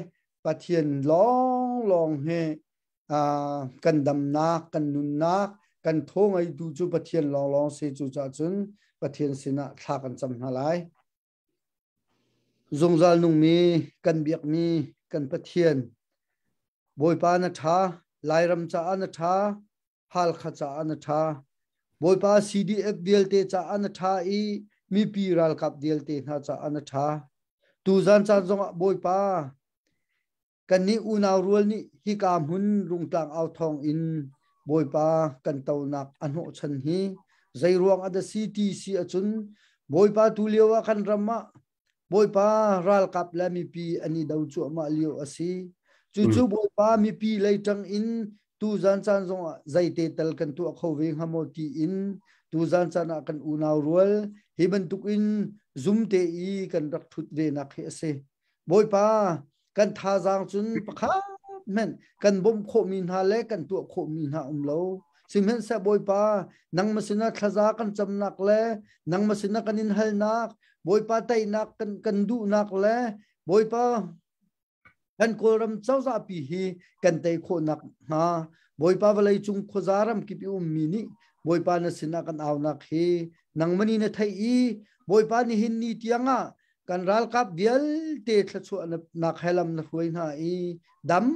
Speaker 2: Pathian lawng lawng he kan damnak, kan nunnak, kan thaw ngeitu cu Pathian lawnglawng si cu cah cun Pathian sinah thla kan cam hna lai. Zungzal nungmi kan biakmi kan Pathian Bawipa na ṭha, Lairam caah na ṭha, Halkha caah na ṭha. Bawipa CDF vialte caah na ṭha i mipi ralkap vialte hna caah na ṭha. Tuzan caan zongah Bawipa Kannih unau rual nih hika hmun Rungtlang au thawng in Bawipa kan tonak a hnawhchan hi zeiruang ah dah si ti si ahcun Bawipa tu lio ah kan ram ah Bawipa ralkap le mipi an i do cuahmah lio a si. Cucu Bawipa mipi lei ṭang in tuzan caan zongah zeite tal kan tuah kho ve hnga maw tiin tuzan caan ah kan unau rual hi bantukin zum te i kan rak ṭhut ve nak hi a si. Bawipa kan thazaang cun pakhat hmanh kan bawmh khawhmi hna le kan tuah khawhmi hna um lo. Sihmanhseh Bawipa nangmah sinah thlaza kan camnak le nangmah sinah kan in halnak Bawipa teinak kan, kan duhnak le Bawipa kan Kawlram cozah pi hi kan tei khawhnak hnga Bawipa vawlei cung khuaza ram kip i ummi nih Bawipa na sinah kan aunak hi nangmah nih na theih i Bawipa nihin ni tiangah kan ralkap vialte thluachuahnak he lam na hruai hna i dam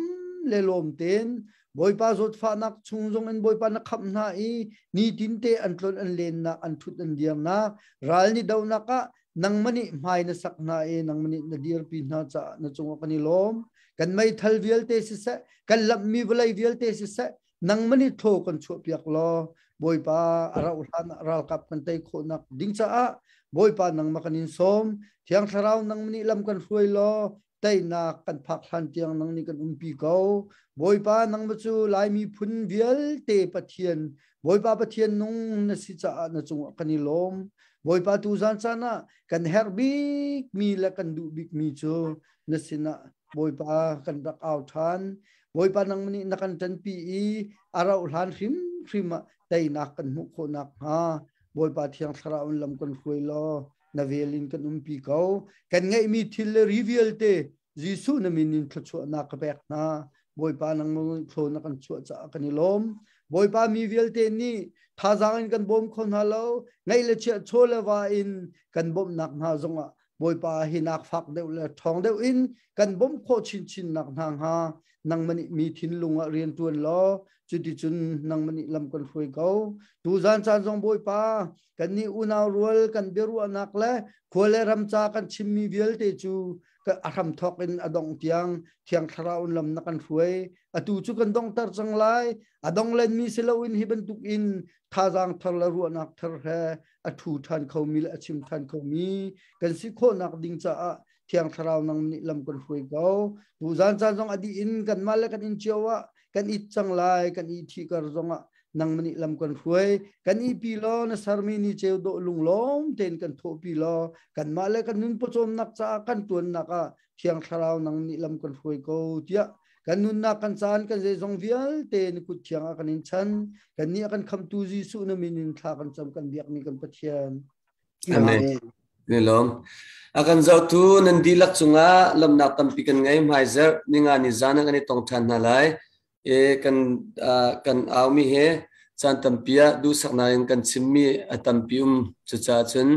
Speaker 2: le lawm tein Bawipa zawtfahnak chung zong in Bawipa na khamh hna i nitinte an tlon an lennak an ṭhut an dirnak ral ni donak ah nangmah nih hmai na sak hna i nangmah nih na dirpi hna caah na cungah kan i lawm. Kan meithal vialte siseh kan lamhmi vawlei vialte siseh nangmah nih thaw kan chuahpiak law Bawipa a rauh hlan ah ralkap kan tei khawhnak ding caah Bawipa nangmah kan in sawm. Thiang Thlarau nangmah nih lam kan hruai law teinak kan phak hlan tiang nang nih kan umpi ko. Bawipa nangmah cu Lai miphun vialte Pathian Bawipa Pathian nung na si caah na cungah kan i lawm. Bawipa tuzan caan ah kan herh bikmi le kan duh bikmi cu na sinah Bawipa kan rak au ṭhan. Bawipa nang nih na kan ṭanpi i a rauh hlan hrimhrim ah teinak kan hmuh khawh nakhnga Bawipa Thiang Thlarau in lam kan hruai law na vel in kan umpi ko. Kan ngeihmi thil le ri vialte Jesuh na min in thluachuahnak ka pek hna. Bawipa nang thlaw na kan chuah caah kan i lawm. Bawipa mi vialte nih thazaang in kan bawm kho hna lo. Ngeih le chiah chaw le va in kan bawmhnak hna zongah Bawipa hi nak fak deuh le ṭhawng deuh in kan bawmh khawh chinchin nak hna hnga nangmah nih mi thinlung ah rian ṭuan law cuticun nangmah nih lam kan hruai ko. Tuzan caan zong Bawipa kannih unau rual kan biaruahnak le khua le ram ca kan chimmi vialte cu a hramthawk in a dongh tiang Thiang Thlarau in lam na kan hruai. Atu cu kan donghter cang lai. A dong lenmi si loin hi bantuk in thazaang thar le ruahnak thar he a ṭhu ṭhan khomi le a chim ṭhan khomi kan si khawhnak ding caah Thiang Thlarau nang nih lam kan hruai ko. Tuzan caan zong a dih in kanmah le kan inn cio ah kan it cang lai, kan i thi kar zongah nang nih lam kan hruai. Kan i pi law na sermi ni ceu dawh lunglawm tein kan thawhpi law kanmah le kan nun pawcawmnak caah kan ṭuannak ah Thiang Thlarau nang nih lam kan hruai ko tiah kan nunnak kan caan kan zeizong vialte na kut thiang ah kan in chan. Kannih a kan khamtu Jesuh na min in thla kan cam kan biakmi kan Pathian.
Speaker 1: Amen. Ni lawm. A kan zohtu nan dihlak cungah lawmhnak tampi kan ngei. Hmaizarh ninga ni zan ah kan i tong ṭhan hna lai. E kan kan aumi he caan tampi ah duhsaknak in kan chimmi a tampi um. Cucaah cun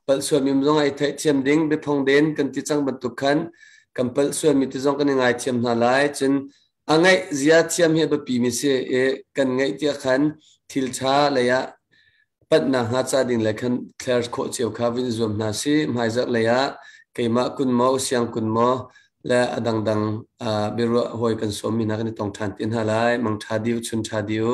Speaker 1: palh sualmi um zong ai theihthiam ding biaphong den kan ti cang bantuk khan kan palh sualmi ti zong kan i ngaithiam hna lai. Cun a ngaih zia thiam hi a biapi mi si i kan ngaih tiah khan thil ṭha lei ah panhnak hnga ca ding le khan thler khawh cio kha vun i zuam hna si. Hmaizarh lei ah keimah kun maw, siang kun maw. Le a dangdang biaruah hawi kan sawmmi hna kan i tong ṭhan ti hna lai. Mang ṭha diu, chun ṭha diu.